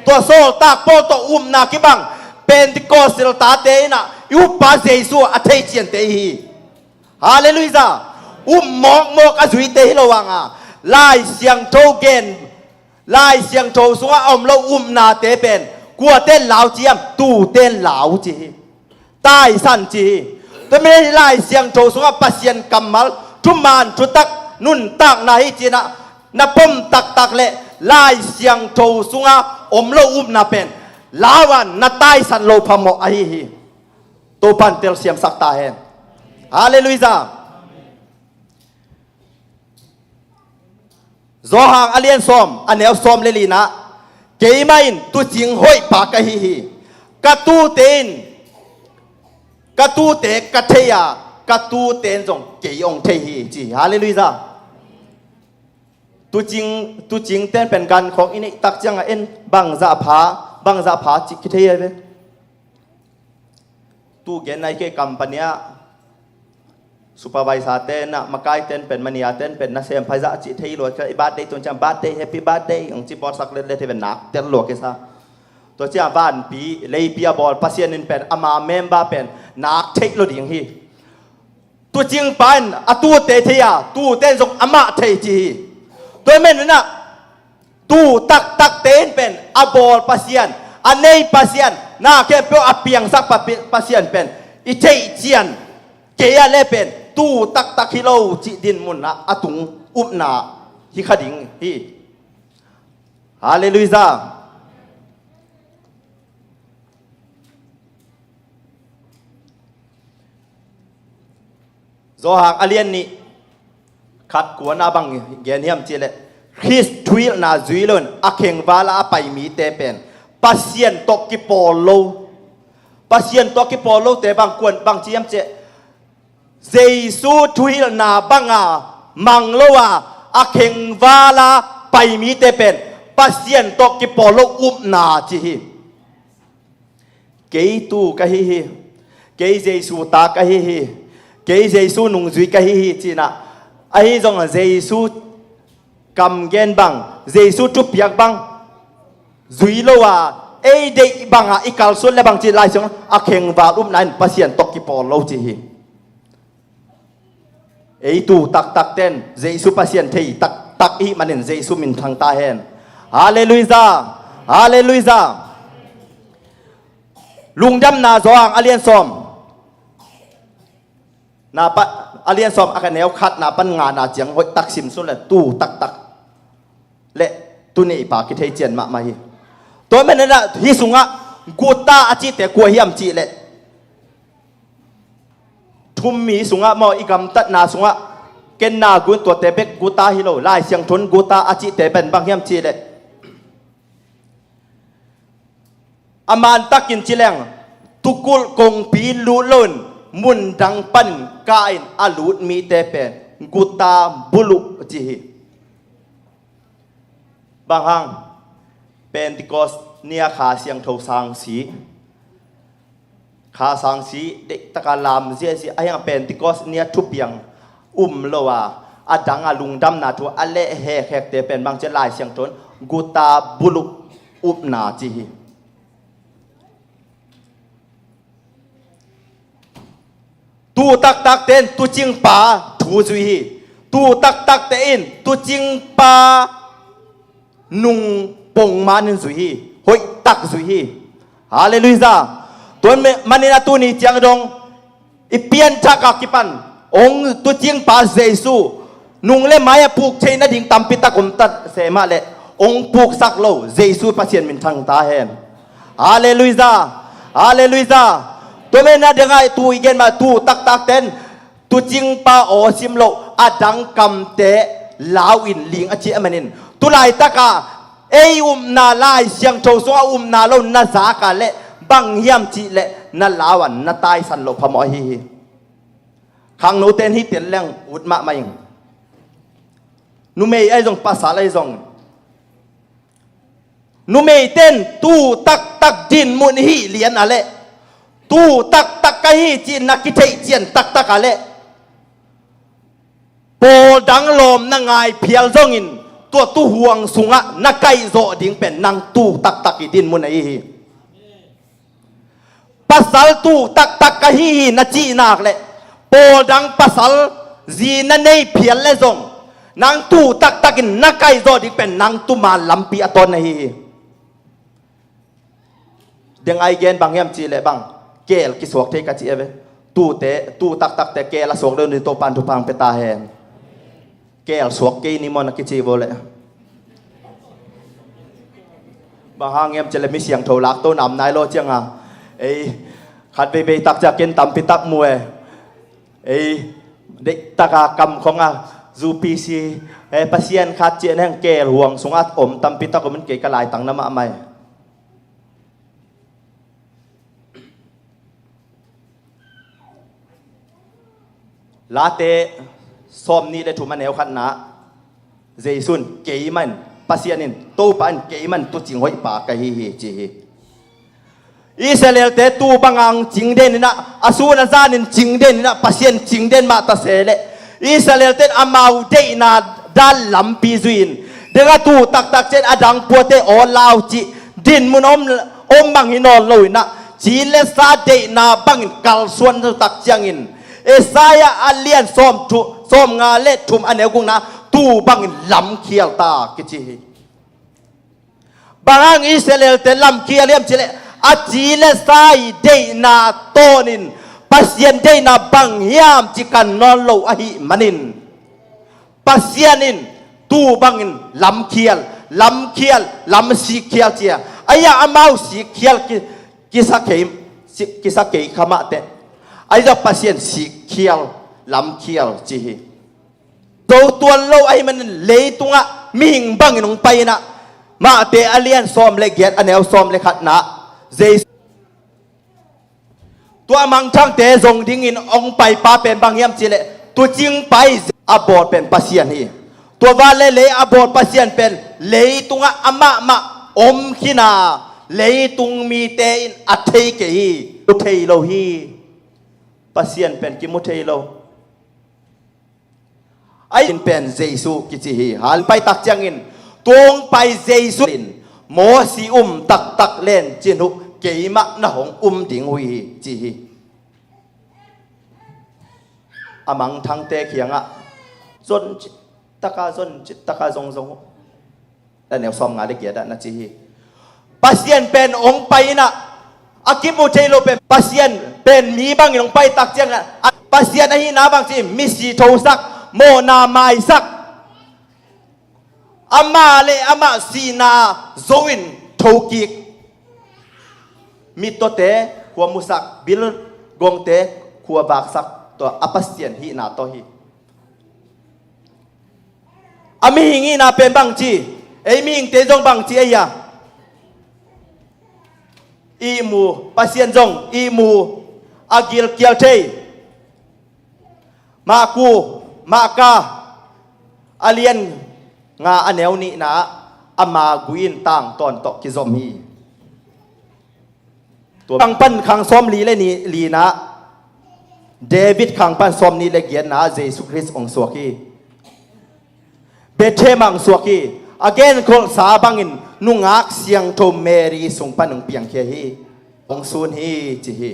Tua sawltak Paul tawh upna kibang Pentecost tate in ah i uppa Jesu a thei ciante i hi. Halleluiah. Up mawkmawk a zuite hi lo hang a, Lai Siangtho gen, Lai Siangtho sungah a om lo upnate pen kuate in lau ci hiam? Tute in lau ci hi. Taisan ci hi. Tua manin Lai Siangtho sungah Pasian kammal, thuman thutak, nuntakna hi ci-in ah na pom taktak leh Lai Siangtho sungah om lo upna pen lau a, na taisan loh phamawh ahi hi. Topa'n telsiamsak ta hen. Halleluiah. Johan a lian sawm, a neu sawm le li-na, keimah in tuucing hoihpa ka hi hi. Ka tuute in, ka tuute ka thei a, ka tuute in zong kei hong thei hi, ci hi. Halleluiah. Tuucing, tuucingte'n pen gankhawng i neih tak ciangah en bangzah pha, bangzah pha cih kithei hi ve. Tu gen nai kei, company ah supervisor te'n ah, makaite'n pen, manager te'n pen nasem phaizah cih thei lua kei sa. I birthday tung ciang birthday, happy birthday hong ci pawlsak letlet hi ve, nak tel lua kei sa. Tua ciang vanpi leipi a bawl Pasian in pen ama member pen nak theih lo ding hi. Tuucingpa in a tuute thei a, tuute in zong amah thei ci hi. Tua ahih manin ah tuu taktakte in pen a bawl Pasian, a nei Pasian, na khempeuh a piangsak pa-, Pasian pen i theih cian, kei a le pen tuu taktak hi lo cih dinmun ah a tung upna hi kha ding hi. Halleluiah. Johan a lian nih khat kuana bang gen hiam cihleh, Khrist thuhilhna zui loin a khengvala a pai mite pen Pasian tawh kipawl lo. Pasian tawh kipawl lote bang kuan bang ci hiam cihleh, Jesu thuhilhna banga mang lo a, a khengvala pai mite pen Pasian tawh kipawl lo upna ci hi. Kei tuu ka hi hi. Kei Jesu ta ka hi hi. Kei Jesu nungzui ka hi hi cinah, ahi zongah Jesu kam gen bang, Jesu thupiak bang zui lo a, ei deih bangah i kalsuan le bang ci Lai Siangtho a khengval upna in Pasian tawh kipawl lo ci hi. Ei tuu taktakten Jesu Pasian thei taktak ihih manin Jesu minthang ta hen. Halleluiah. Halleluiah. Lungdamna Johan a lian sawm na pa, a lian sawm a ka neu khatna pan ngana ciang hoih tak sim sun le tuu taktak le tuu neipa kithei cian mahmah hi. Tua manin ah hih sungah guta a cihte kua hiam cihleh, thummi sungah maw, i gamtatna sungah kenna gun tuate bek guta hi lo. Lai Siangtho in guta a cihte pen bang hiam cihleh, a mantakin ci leng, tukulh kongpi lut loin mundang panin kah in a lut mite pen guta buluh ci hi. Bang hang? Pentecost ni-a Kha Siangtho sangsi, Kha sangsi deihtaka lam ziahziah ahi hang, Pentecost ni-a thupiang um lo a, a dang a lungdamna thu a leh hekhekte pen bang ci Lai Siangtho in guta buluh upna ci hi. Tuu taktakte in tuucingpa thu zui hi. Tuu taktakte in tuucingpa nung pongman in zui hi. Hoihtak zui hi. Halleluiah. Tua manin a tuni ciang dong i pianthak a kipan hong tuucingpa Jesu nung le mai a puk theih nading tampi tak om ta se mah leh hong puksak lo Jesu Pasian minthang ta hen. Halleluiah. Halleluiah. Tua manin a dang a tuu i gen mah tuu taktakte in tuucingpa aw sim lo a dang kamte lau in ling a cih a manin, tu laitakah ei upna Lai Siangtho sungah upna lo na zak a leh bang hiam cihleh na lau a na taisan loh phamawh ahi hi. Khangnote in hih tel leng ut mahmah ing. Numei ahi zong pasal ahi zong, numeite in tuu taktak dinmun hih lian a leh, tuu taktak ka hi cih na kitheih cian taktak a leh, pawl dang lawm na ngai phial zongin tua tuuhuang sungah na kaihzawh ding pen nang tuu taktak i dinmun ahi hi. Pasal tuu taktak ka hi hi na cih nak leh, pawl dang pasal zi na nei phial leh zong nang tuu taktakin na kaihzawh ding pen nang tuuman lampi a tawn ahi hi. Deng ai gen bang hiam cihleh bang, keel kisuak thei ka ci e ve. Tuute, tuu taktakte keel a suak deuh ni Topa'n thupha hong pia ta hen. Keel suak kei ni maw na kici vo leh. Bang hang hiam cihleh mi siangtho lakto nam nai lo cianga, ei, khat veivei tak ciang ken tampi tak mu e. Ei, deihtaka kam khong a, zu pi si, ei, Pasian khat ciah neng keel huang sungah om tampi tak om in kei ka laitang na mahmah e. Late sawmnih le thum a neu khatna, Jesu in keimah in, Pasian in, Topa in keimah in tuucing hoihpa ka hi hi ci hi. Israelte tuu banga hong cing den inah, a sun a zanin cing den inah, Pasian cing den mah ta se leh Israelte in amau deihna dan lampi zui in, deng a tuu taktak ciang a dang puate aw lau cih dinmun om om bang hi nawn lo in ah, ci le sa deihna bangin kalsuan tak ciangin, Isaiah a lian sawm thu, sawm nga le thum a neu gukna, tu bangin lamkhial ta kici hi. Bang hang Israel-te lamkhial hiam cih leh, a ci le sa i deihna tawnin, Pasian deihna bang hiam ci kan nawn lo ahih manin, Pasian in tu bangin lamkhial, lamkhial, lamsikkhial ci a, ahi a amau sikkhial ki, kisa kei, si, kisa kei kha mah teh. Ahi zong Pasian sikkhial, lamkhial ci hi. Zo tuan lo ahih manin leitungah mihing bangin hong pai in ah, Matthai a lian sawm le giat a neu sawm le khatna, Jesu tua mangthangte zong dingin hong paipa pen bang hiam cih leh, tuucing pai a bawl pen Pasian hi. Tua van le lei a bawl Pasian pen leitungah amahmah om khin a, leitung mite in a thei kei hi, mu thei lo hi. Pasian pen kimu thei lo. Ahi in pen Jesu kici hi. Hal pai tak ciangin, tua hong pai Jesu in, Mosi um taktak len cin uh keimah na hong um ding uh hi ci hi. A mangthangte kiangah zon cit taka, zon cit taka zongzong uh. A neu sawm nga le giat ah na ci hi. Pasian pen hong pai in ah, a kimu thei lo pen, Pasian pen mi bangin hong pai tak ciangin ah, Pasian ahihna bang ci, misi thosak, mawhna maisak. Amah le amah sihna zo in thokik. Mittawte khua musak, bilgongte khua vaksak, tua a Pasian hihna tawh hi. A mihing hihna pen bangci, ei mihingte zong bangci ei a, ihmu, Pasian zong ihmu, a gilkial thei. Maku, Maka a lian nga a neu nihna ah, ama gui in tangtawn tawh kizom hi. Tua khang pan khang sawmli le ni, lina, David khang pan sawmnih le giatna, Jesu Khrist hong suak hi. Bethlehem ah hong suak hi. A genkholhsa bangin nungak siangtho Mary sung pan hong piangkhia hi. Hong sun hi ci hi.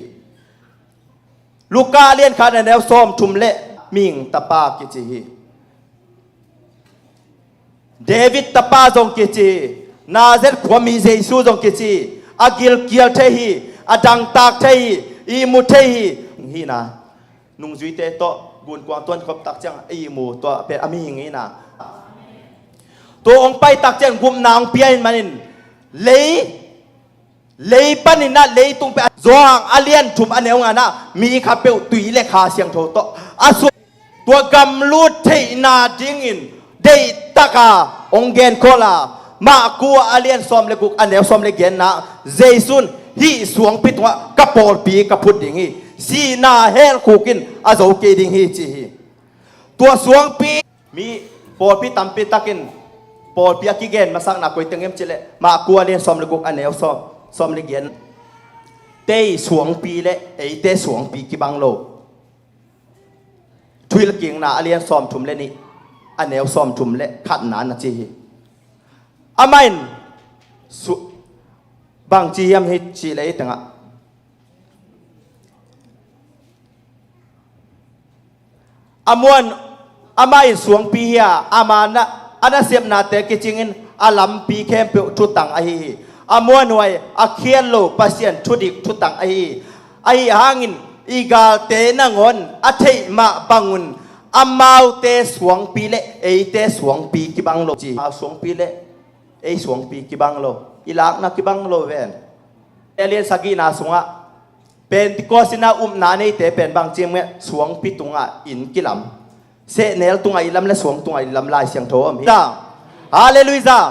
Luka a lian khat a neu sawmthum le mihing tapa kici hi. David tapa zong kici hi. Nazareth khuami Jesu zong kici hi. A gilkial thei hi. A dangtak thei hi. Ihmu thei hi. Hihna, nungzuite tawh gunkuang tuan khop tak ciang ihmu, tua pen a mihing hihna. Tua hong pai tak ciang gupna hong pia in manin, lei Lei panin ah leitung pen a zuang a lian thum a neu nga na, mi khatpeuh tui le Kha Siangtho tawh a suak. Tua gamlut theihna dingin deihtaka hong genkholh a, Maku a lian sawm le guk a neu sawm le giatna, Jesu in hih suangpi tungah ka pawlpi ka phut ding hi. Sihna helkhuk in a zo kei ding hi ci hi. Tua suangpi Mi pawlpi tampi takin pawlpi a kigen masakna koi teng hiam cih leh, Maku a lian sawm le guk a neu sawm, sawm le giat. Tei suangpi le eite suangpi kibang lo. Thuhilhkikna a lian sawmthum le nih a neu sawmthum le khatna na ci hi. Amah in su-, bang ci hiam hi cih leh ei tengah A muan, amah in suangpi hi a, ama na, a nasepnate kicingin a lampi khempeuh thutang ahi hi. A muanhuai, a khial lo Pasian thudik thutang ahi hi. Ahi hangin i galte nangawn a theih mah bangun amaute suangpi le eite suangpi kibang lo ci. A suangpi le ei suangpi kibang lo, i lakna kibang lo ven. Elian sagihna sungah Pentecost in a upna neite pen bang ci hiam cih leh suangpi tungah inn kilam. Sehnel tungah inn lam le suang tungah inn lam Lai Siangtho om hi. Halleluiah.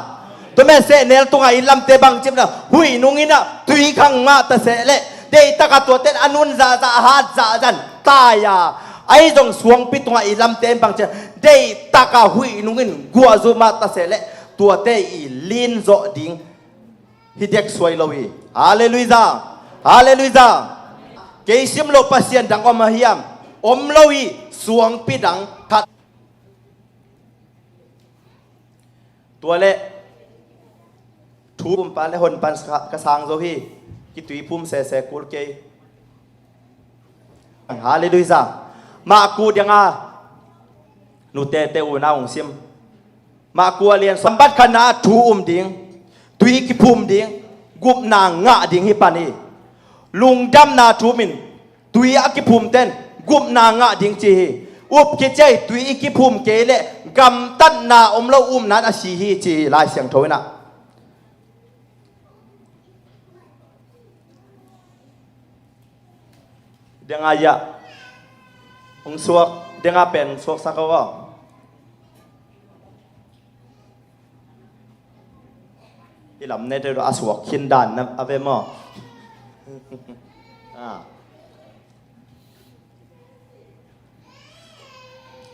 Tua mah sehnel tungah inn lamte bang ci hiam cih leh huih nung in a tui khang mah ta seh leh, deihtaka tuate in a nun zahzah, a hat zahzah in tai a. Ahi zong suangpi tungah inn lamte in bang ci hiam cih leh, deihtaka huih nung in guah zu mah ta seh leh, tuate i lin zawh ding hi dek suai lo hi. Halleluiah. Halleluiah. Kei sim lo Pasian dang om a hiam? Om lo hi, suangpi dang khat. Tua leh Thu pumpa le hon pan ka sang zo hi. Kitui pum sese kul kei. Halleluijah. Mah ku dianga nutete u na hong sim. Mah ku a lian sawm bat khatna thu um ding, tui kiphum ding, gupna ngah ding hi pan hi. Lungdamna thumin tui a kiphum ten gupna ngah ding ci hi. Up khit ciai tui i kiphum kei le gamtatna om lo umnan a si hi ci hi Lai Siangtho inah. Denga ya hong suak, denga pen suaksak aw. I lam nete a suak khin dan na a ve maw? Ah.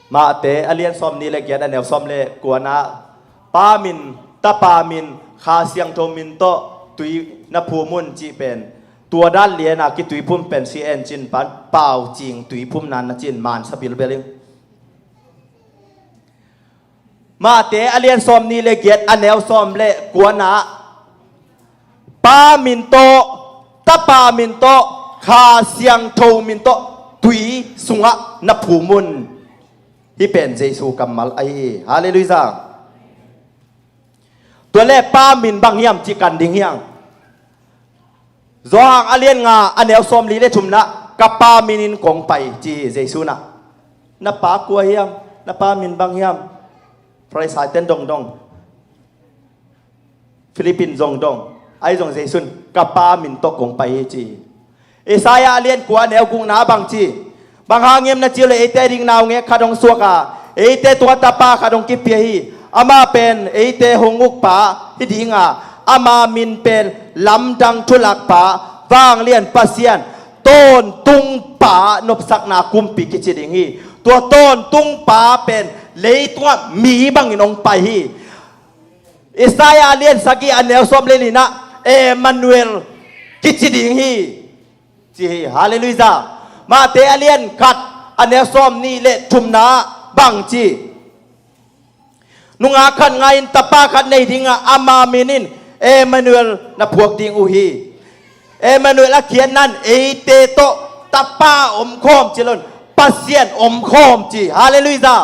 Mate a lian sawm nih le giat a neu sawm le kuana, Pa min, Tapa min, Kha Siangtho min tawh tui na phum un cih pen tua dan liana kitui phum pen si en cin pan pau cing tui phum nan na cin mansa bilbel in. Mate a lian sawm nih le giat a neu sawm le kuana, Pa min tawh, Tapa min tawh, Kha Siangtho min tawh tui sungah na phum un. Hih pen Jesu kammal ahi hi. Halleluijah. Tua le Pa min bang hiam cih kan ding hiang. Johan a lian nga a neu sawm li le thumna, ka Pa minin kong pai ci hi Jesu na. Na pa kua hiam? Na pa min bang hiam? Farisai ten dongdong, Philippine zong dong, ahi zong Jesu in ka Pa min tawh kong pai hi ci hi. Isaiah a lian kua a neu gukna bang ci? Bang hang hiam na cih le eite ding naungek khat hong suak a, eite tungah tapa khat hong kipia hi. Amah pen eite hong ukpa hi ding a, ama min pen Lamdang Thulakpa, Vanglian Pasian, Tawntungpa, Nopsakna Kumpi kici ding hi. Tua Tawntungpa pen leitungah mi bangin hong pai hi. Isaiah a lian sagih a neu sawm le nihna, Emmanuel kici ding hi ci hi. Halleluijah. Mate a lian khat a neu sawm nih le thumna bang ci? Nungak khat ngah in tapa khat nei ding a, ama minin Emmanuel na phuak ding uh hi. Emmanuel a khiatna in eite tawh tapa omkhawm ci lo in Pasian omkhawm ci. Halleluijah.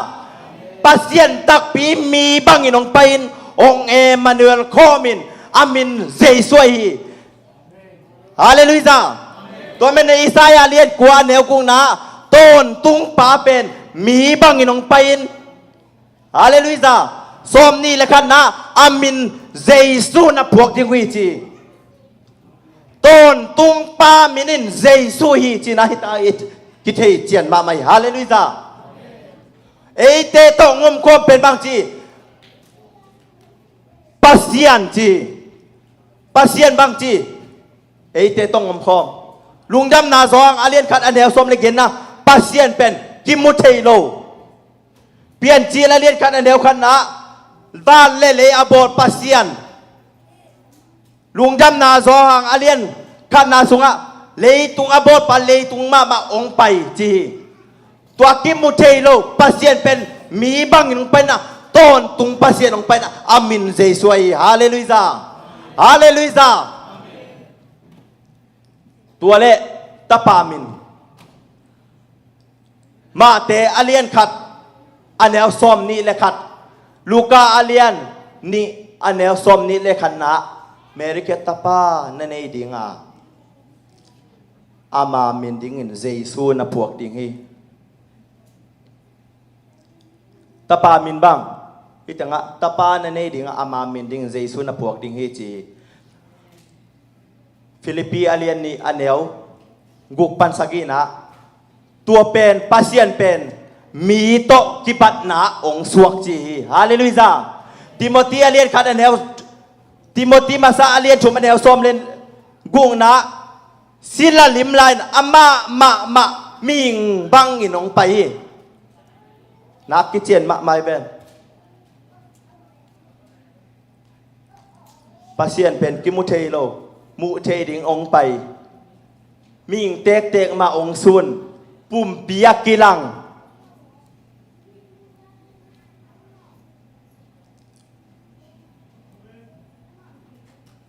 Pasian takpi mi bangin hong pai-in hong Emmanuel khawmin a min Jesu ahi hi. Halleluijah. Tua manin Isaiah lian kua a neu gukna, Tawntungpa pen mi bangin hong pai-in, halleluijah, sawm nih le khatna a min Jesu na phuak ding uh hi ci. Tawntungpa minin Jesu hi cina hita i kithei cian mahmah hi. Halleluijah. Eite tawh hong omkhawm pen bang ci? Pasian ci. Pasian bang ci? Eite tawh hong omkhawm. Lungdamna Johan a lian khat a neu sawm le giatna, Pasian pen kimu thei lo. Piancil a lian khat a neu khatna, van le lei a bawl Pasian. Lungdamna Johan a lian khatna sungah leitung a bawlpa leitung mahmah hong pai ci hi. Tua kimu thei lo Pasian pen mi bangin hong paina, tawntung Pasian hong paina, a min Jesu ahi hi. Halleluijah. Halleluijah. Tua le tapa min. Mate a lian khat a neu sawm nih le khat, Luka a lian nih a neu sawm nih le khatna, Mary kiang tapa na nei dinga, ama min dingin Jesu na phuak ding hi. Tapa min bang, hih tengah tapa na nei dinga ama min dingin Jesu na phuak ding hi ci hi. Philippi a lian nih a neu guk pan sagihna, tua pen Pasian pen mi tawh kibatna hong suak ci hi. Halleluijah. Timothy a lian khat a neu, Timothy masa a lian thum a neu sawm le gukna, sila limla in amah mahmah mihing bangin hong pai hi. Nak kician mahmah hi ven. Pasian pen kimu thei lo, muh thei ding hong pai. Mihing tektek mah hong sun, pumpi a kilang.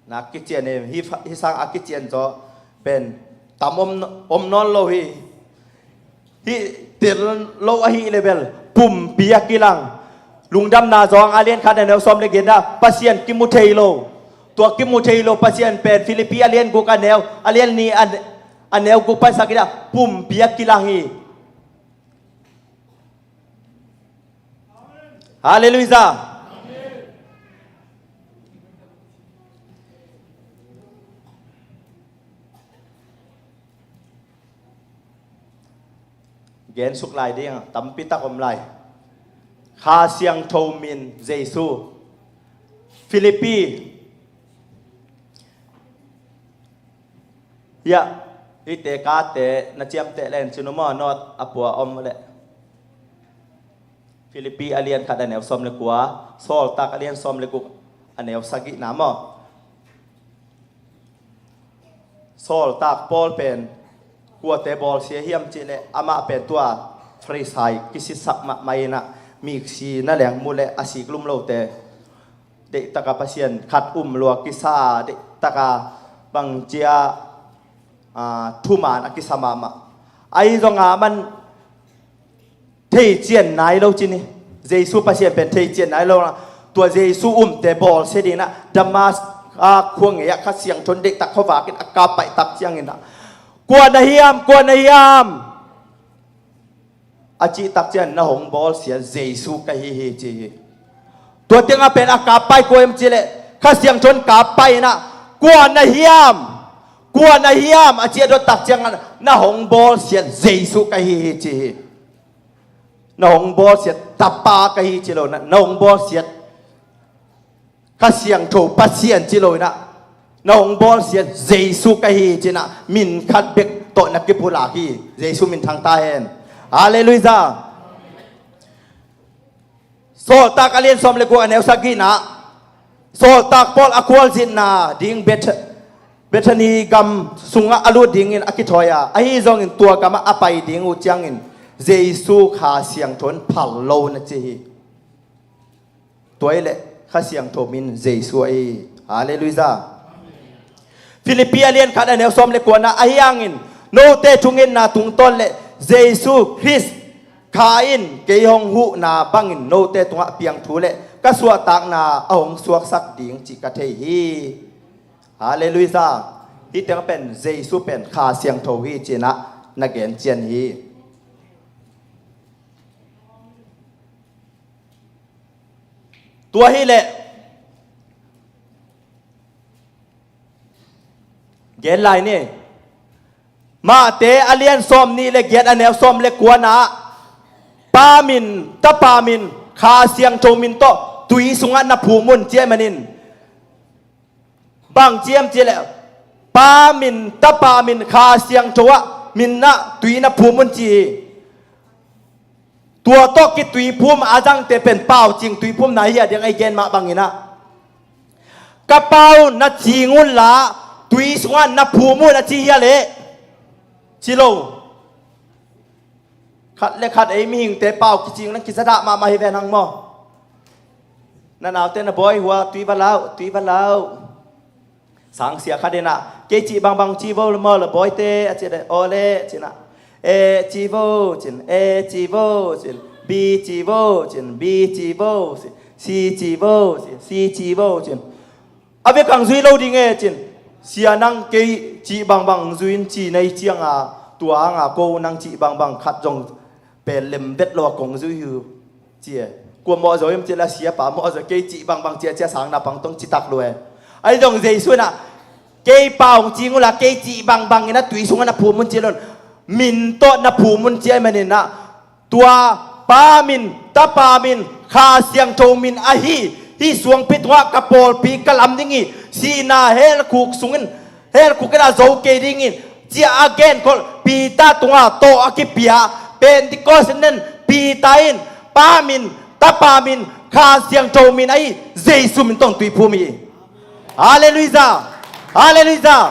Na kician hi, hi, hi sang a kician zaw pen tam om, om nawn lo hi. Hi tel lo ahi le bel pumpi a kilang. Lungdamna zong a lian khat a neu sawm le giat na Pasian kimu thei lo. Tua kimu thei lo Pasian pen Filipi a lian guk a neu, a lian ni a, a neu guk pan sagina pumpi a kilang hi. Halleluiah. Gen suk lai ding tampi tak om lai. Kha Siangtho min Jesu. Filipi. Hiah hihte kate na ciamteh len cinu maw, nawt a pua om leh. Filipi a lian khat a neu sawm le kua, Sawltak a lian sawm le guk a neu sagihna maw. Sawltak Paul pen kuate bawlsia hiam cihleh amah pen tua Farisai kisitsak mahmah inah miksi na leng mu leh a sik lum lote deihtaka Pasian khat um lua kisa, deihtaka bangcia, aa, thuman a kisa mahmah. Ahi zonga man theician nai lo cin hi. Jesu Pasian pen theician nai lo na. Tua Jesu umte bawlsia dinah Damas a khuangei ah Kha Siangtho in deihtak khuavakin a kap paihtak cianginah, "Kua na hiam, kua na hiam?" a cihtak ciang, "Na hong bawlsia Jesu ka hi hi," ci hi. Tua tengah pen a kap pai kua hiam cihleh Kha Siangtho in kap pai inah, "Kua na hiam, kua na hiam?" a ci a dottak ciangah, "Na hong bawlsia Jesu ka hi hi," ci hi. "Na hong bawlsia Tapa ka hi," ci lo inah, "Na hong bawlsia Kha Siangtho Pasian," ci lo inah, "Na hong bawlsia Jesu ka hi," ci inah min khat bek tawh na kipulak hi. Jesu min thang ta hen. Halleluiah. Sawltak a lian sawm le guk a neu sagihna, Sawltak Paul a khualzinna ding Beth-, Bethany gam sungah a lut dingin a kithawi a, ahi zongin tua gamah a pai ding uh ciangin Jesu Kha Siangtho in phal lo na ci hi. Tua hi leh Kha Siangtho min Jesu ahi. Halleluiah. Filipi a lian khat a neu sawm le kuana, "Ahi hangin note thungetna tungtawn le Jesu Khrist Kha in kei hong huhna bangin note tungah piang thu le ka suahtakna a hong suaksak ding cih ka thei hi." Halleluiah. Hih teng pen Jesu pen Kha Siangtho hi ci inah na gen cian hi. Tua hi leh gen lai ni. Mate a lian sawm nih le giat a neu sawm le kuana, Pa min, Tapa min, Kha Siangtho min tawh tui sungah na phum un ci ahih manin, bang ci hiam cihleh, Pa min, Tapa min, Kha Siangtho ah min ah tui na phum un ci hi. Tua tawh kituiphum a zangte pen paucing tuiphumna hi a ding, a i gen mah banginah, "Ka pau na cing unla tui sungah na phum un," a ci hi a leh, ci lo. Khat le khat ei mihingte pau kicing nang kizadah mahmah hi ve nang maw. Na naute na bawi hua, "Tui va lau, tui va lau." Sangsia khat inah, "Kei cih bangbang ci vo maw la bawite," a ci leh, "Aw le," ci inah, "E ci vo," ci in, "E ci vo," ci in, "B ci vo," ci in, "B ci vo," ci in, "C ci vo," ci in, "C ci vo," ci in. "A vekang zui lo ding e," ci in. "Sia, nang kei cih bangbang zui in ci na hih cianga, tua hanga ko nang cih bangbang khat zong pen lem vet lo a kong zui hi uh," ci e. Kua mawhzaw hiam cihleh, "Siapa mawhzaw, kei cih bangbang," ci a, ci a sang naupang tong citak lo e. Ahi zong Jesu inah, "Kei pau hong cing unla kei cih bangbang inah tui sungah na phum un," ci lo in, min tawh na phum un ci ahih maninah, tua Pa min, Tapa min, Kha Siangtho min ahi hih suangpi tungah ka pawlpi ka lam ding hi. Sihna hell khuk sungin, hell khuk inah zo kei ding hi, ci a a genkholh Peter tungah tawh a kipia. Pentecost in nen Peter in Pa min, Tapa min, Kha Siangtho min ahi Jesu min tawh tui phum hi. Halleluiah. Halleluiah.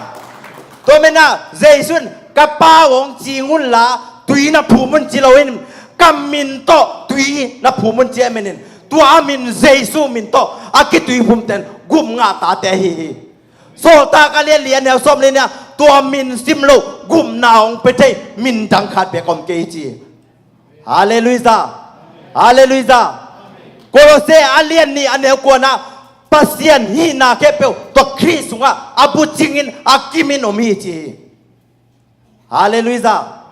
Tua menah Jesu in, "Ka pau hong cing unla tui na phum un," ci lo in, "Ka min tawh tui na phum un," ci ahih manin, tua a min Jesu min tawh a kituiphumte in gum ngah tate ahi hi. Sawltak a lian li a neu sawm le nih ah tua min sim lo gupna hong pia thei min dang khat bek om kei ci. Halleluijah. Halleluijah. Kolose a lian nih a neu kuana Pasian hihna khempeuh tua Khrih sungah a bucingin a kimin om hi ci hi. Halleluijah.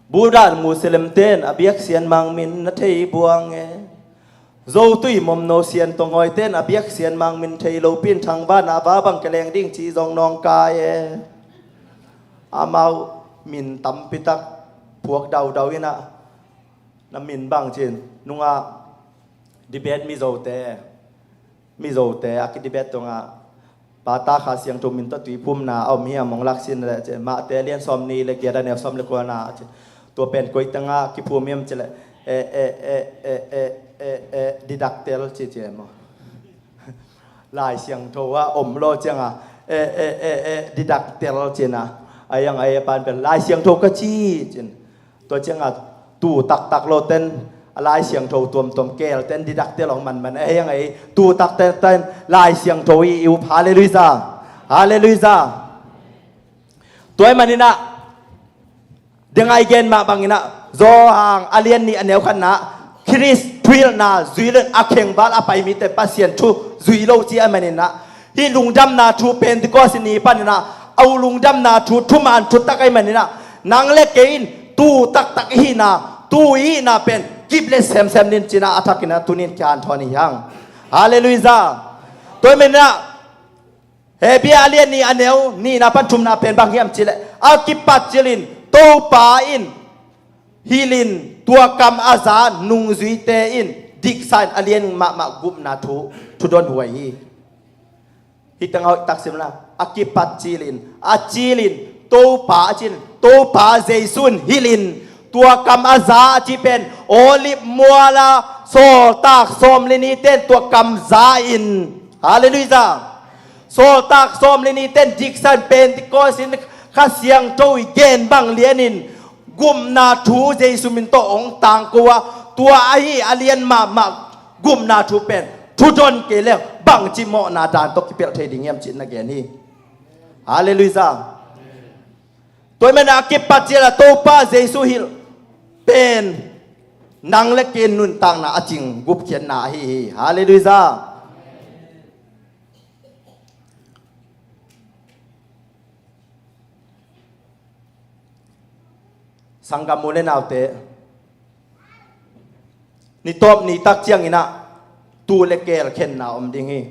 Buddha Muslim ten a biak Sian Mang min na thei buang e. Zotui Momno Sian Tongoi ten a biak Sian Mang min thei lo pin thangvana va bang keleng ding ci zong nawngkai e. Amau min tampitak puak daudau inah na min bang cin nungah dibet Mizote Mizote a kidibet tungah pata Kha Siangtho min tawh tuiphumna a om hiam hong laksin le ci. Mate lian sawm nih le giat a neu sawm le kuana ci. Tua pen koi tengah kiphum hiam ci le e e e e e e e didaktel ci ci maw? Lai Siangtho a om lo cianga e e e e didaktel cina a yang a e pan pen Lai Siangtho ka ci cin. Tua cianga tu taktak lo ten a Lai Siangtho tuamtuam kel ten didaktel hong manman a hiang ei tu taktak ten Lai Siangtho i i up. Halleluijah. Halleluijah. Tua i maninah dengai gen mah banginah Zawhang a lian nih a neu khatna Khrist thuhilhna zui lon a khengval a pai mite Pasian thu zui lo ci a maninah hih lungdamna thu Pentecost ni paninah a uh lungdamna thu thuman thutak a i maninah nang le kei in tu taktak i hihna tu i hihna pen kip le semsem nin cinah a thakinah tunin kian thawn i hiang. Halleluijah. Tua i maninah Hebru a lian nih a neu nihna pan thumna pen bang hiam cileh a kipat cilin Topa in hilhin tua kam a za nungzuite in diksa in a lian mahmah gupna thu thudon huai hi. Hih tengah hoih taksimna a kipat cilin a cilin Topa a cilin Topa Jesu in hilhin tua kam a za a ci pen Olive muala sawltak sawm le niten tua kam za in. Halleluijah. Sawltak sawm le niten diksa in Pentecost in Kha Siangtho i gen bang lianin gupna thu Jesu min tawh hong tangko a tua ahi a lian mahmah gupna thu pen thudon kei leng bangci mawhna dan tawh kipelh thei ding hiam cih na gen hi. Halleluijah. Tua i mana a kipat ciala Topa Jesu hilh pen nang le kei nuntakna a cing gupkhiatna ahi hi. Halleluijah. Sanggam u le naute, ni tawp ni tak cianginah tu le keel khenna om ding hi.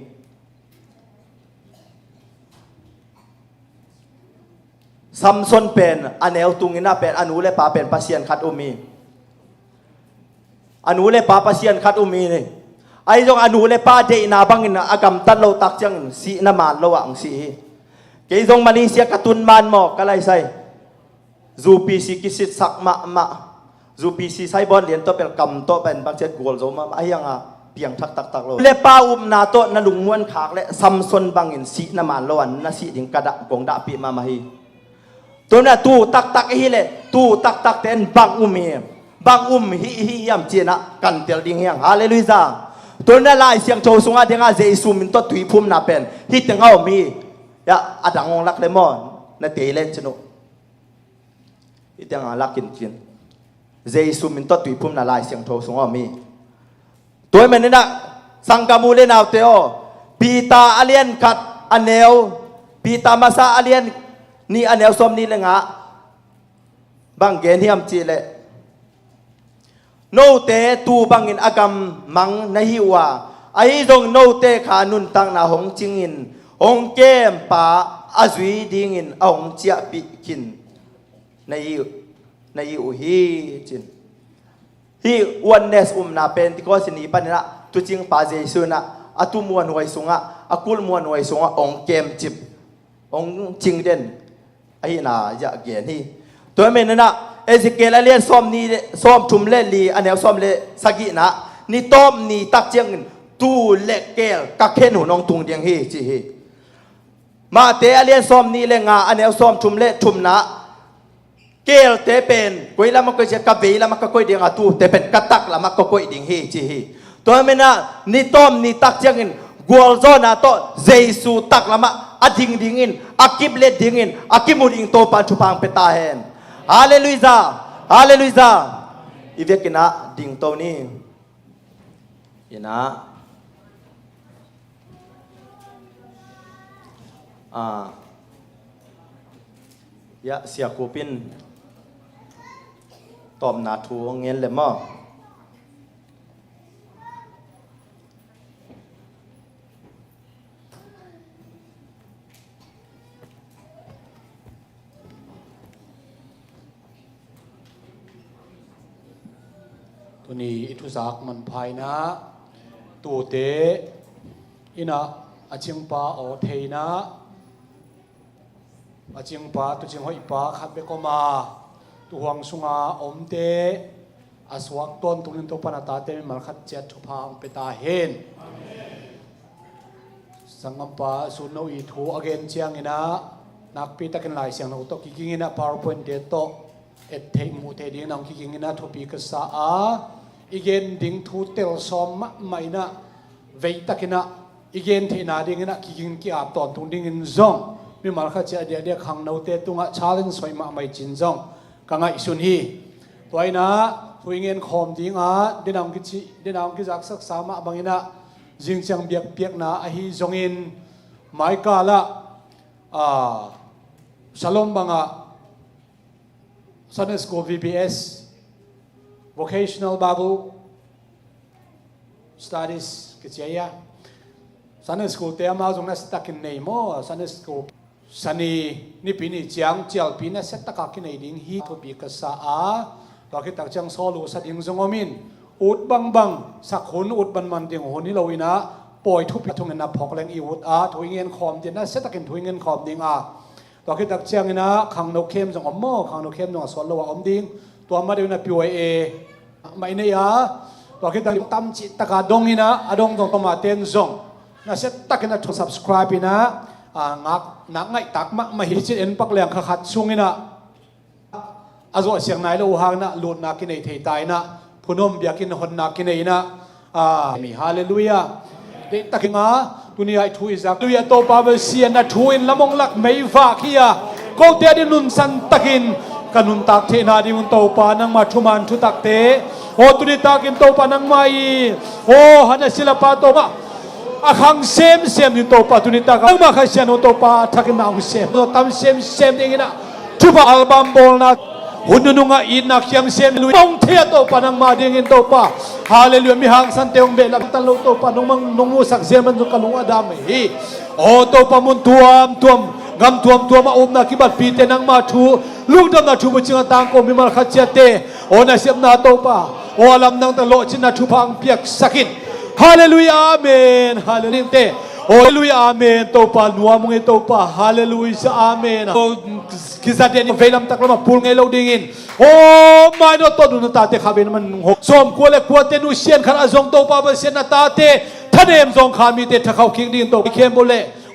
Samson pen a neu tunginah pen a nu le pa pen pasian khat um hi. A nu le pa pasian khat um hi ni. Ahi zong a nu le pa deihna bangin a gamtat lo tak ciangin sihna man lo ah ang sih hi. Kei zong Malaysia ka tun man maw ka laisai. Zu P C kisitsak mahmah. Zu P C saibon lian tawh pel kam tawh pen bangciat gual zo mahmah ahi anga piang thak taktak lo. Le pa upna tawh na lungmuan khak le Samson bangin sihna man lo an na sih ding ka dah kong dahpih mahmah hi. Tuna tu taktak hi le tu taktak ten bang um hi. Bang um hi hi hiam cianah kan tel ding hiang. Halleluijah. Tuna Lai Siangtho sungah dingah Jesu min tawh tuiphumna pen hih tengah om hi. Ya a dang hong lak le maw na tei len cinu. Hih tiang a lakin cin Jesu min tawh tuiphumna Lai Siangtho sungah om hi. Tua hi maninah sanggam u le naute aw, Peter a lian khat a neu, Peter masa a lian nih a neu sawm nih le ngah bang gen hiam cihleh note tu bangin a gam mang na hi uh a, ahi zong note kha nuntakna hong cingin hong kempa a zui dingin a hong ciahpih khin na hi, na hi uh hi cin. Hih oneness umna Pentecost ni paninah tucingpa Jesu inah a tu muanhuai sungah a kulh muanhuai sungah hong kemcip hong cingden ahihna zah gen hi. Tua hi maninah Ezekiel a lian sawm nih le sawm thum le li a neu sawm le sagihna ni tawp ni tak ciangin tu le keel ka khen hun hong tung ding hi ci hi. Mate a lian sawm nih le nga a neu sawm thum le thumna keelte pen koi lamah koih cia ka vei lamah ka koih dinga tute pen ka tak lamah ka koih ding hi ci hi. Tua hi maninah ni tawp ni tak ciangin gualzawhna tawh Jesu taklamah a ding dingin, a kiplet dingin, a kimu ding Topa in thupha hong pia ta hen. Halleluiah. Halleluiah. I vekin ah dingto ni. Ina. Ah. Ya, Sia Khup in tawpna thu hong ngen le maw? Tuni i thuzak manpha in ah, tute in ah a cingpa aw thei in ah, a cingpa, tuucing hoihpa khat bek om a, tuuhuang sunga omte a suak tawntungin Topa in a tate mimal khat ciat thupha hong pia ta hen. Sanggampa Sun No i thu a gen ciangin ah, nakpi takin Lai Siangtho tawh kigingin ah, PowerPoint te tawh et theih muh theih dingin ah hong kigingin ah thupi ka sa a, i gen ding thu tel sawm mahmah in ah, vei takin ah i gen theihna dingin ah kiging ki-ap tawntung dingin zong mimal khat ciat a diakdiak khangnote tungah challenge hoih mahmah i cih zong ka ngaihsun hi. Tua in ah thu i ngen khawm ding a, den a hong kici, den a hong kizaksak sa mah bangin ah, zingciang biakpiakna ahi zongin, maikal ah, ah, Shalom bang ah Sunday School, V B S, Vocational Bible Studies kici a, Sunday School te amau zong nasia takin nei maw, Sunday School. Sani nipi ni ciang cialpi nasia taka kinei ding hi, thupi ka sa a, tua khit tak ciang sawl uh sa ding zong om in, ut bangbang sak hun, ut banban ding hun hi lo in ah, pawi thupi thungen a phawk leng i ut a, thu i ngen khawm ding, nasia takin thu i ngen khawm ding a, tua khit tak ciangin ah khangno camp zong om maw, khangno camp zong a sual lo a om ding. Tua ma deuh in ah P Y A mah i nei a, tua khit tak tam cih taka dong in ah, a dong zong tua mah ten zong nasia takin ah thu subscribe in ah, a, ngak, nak ngaihtak mahmah hi cih en pak leng kha khat sung in ah, a zuahsiang nai lo uh hang in ah lutna kinei thei ta in ah, phunawm biakinn honna kinei in ah, a, mi, halleluiah. Deih takin ah, tuni a i thu i zak, halleluiah, Topa bel sian a thu in lam hong lak meivak hi a, kote a ding nunsan takin ka nuntak theihna ding un Topa nangma thuman thutakte, aw tuni takin Topa nangma i, aw, han a silapa Topa, a khang semsem ding Topa, tuni tak nangma Kha Siangtho Topa thakin na hong sem, tam semsem ding in ah, thupha album bawlna hun nunung ah itna khiam sem lui hong thei a Topa nangma dingin Topa, halleluiah, mi hangsan te hong behlap tan lo Topa, nong mang nong musak zel man zong ka lung a dam hi. Aw Topa, mun tuamtuam, gam tuamtuam a upna kibatpite nangma thu, lungdamna thu bucing a tangko mimal khat ciatte, aw nasepna Topa, aw a lamdang tak lawhcinna thupha hong piaksak in. Halleluiah, amen. Halleluiah te. Aw halleluiah, amen. Topa nuam ung ei Topa, halleluiah, amen. Aw kizat den in veilam taklam a pul ngei lo dingin, aw mai no tawh dun a tate kha veilam a nung ho, sawmkua le kuate nu sian khat a zong Topa bel sian a tate, thanem zong kha mite thakhauh kik dingin Topa i khempeuh le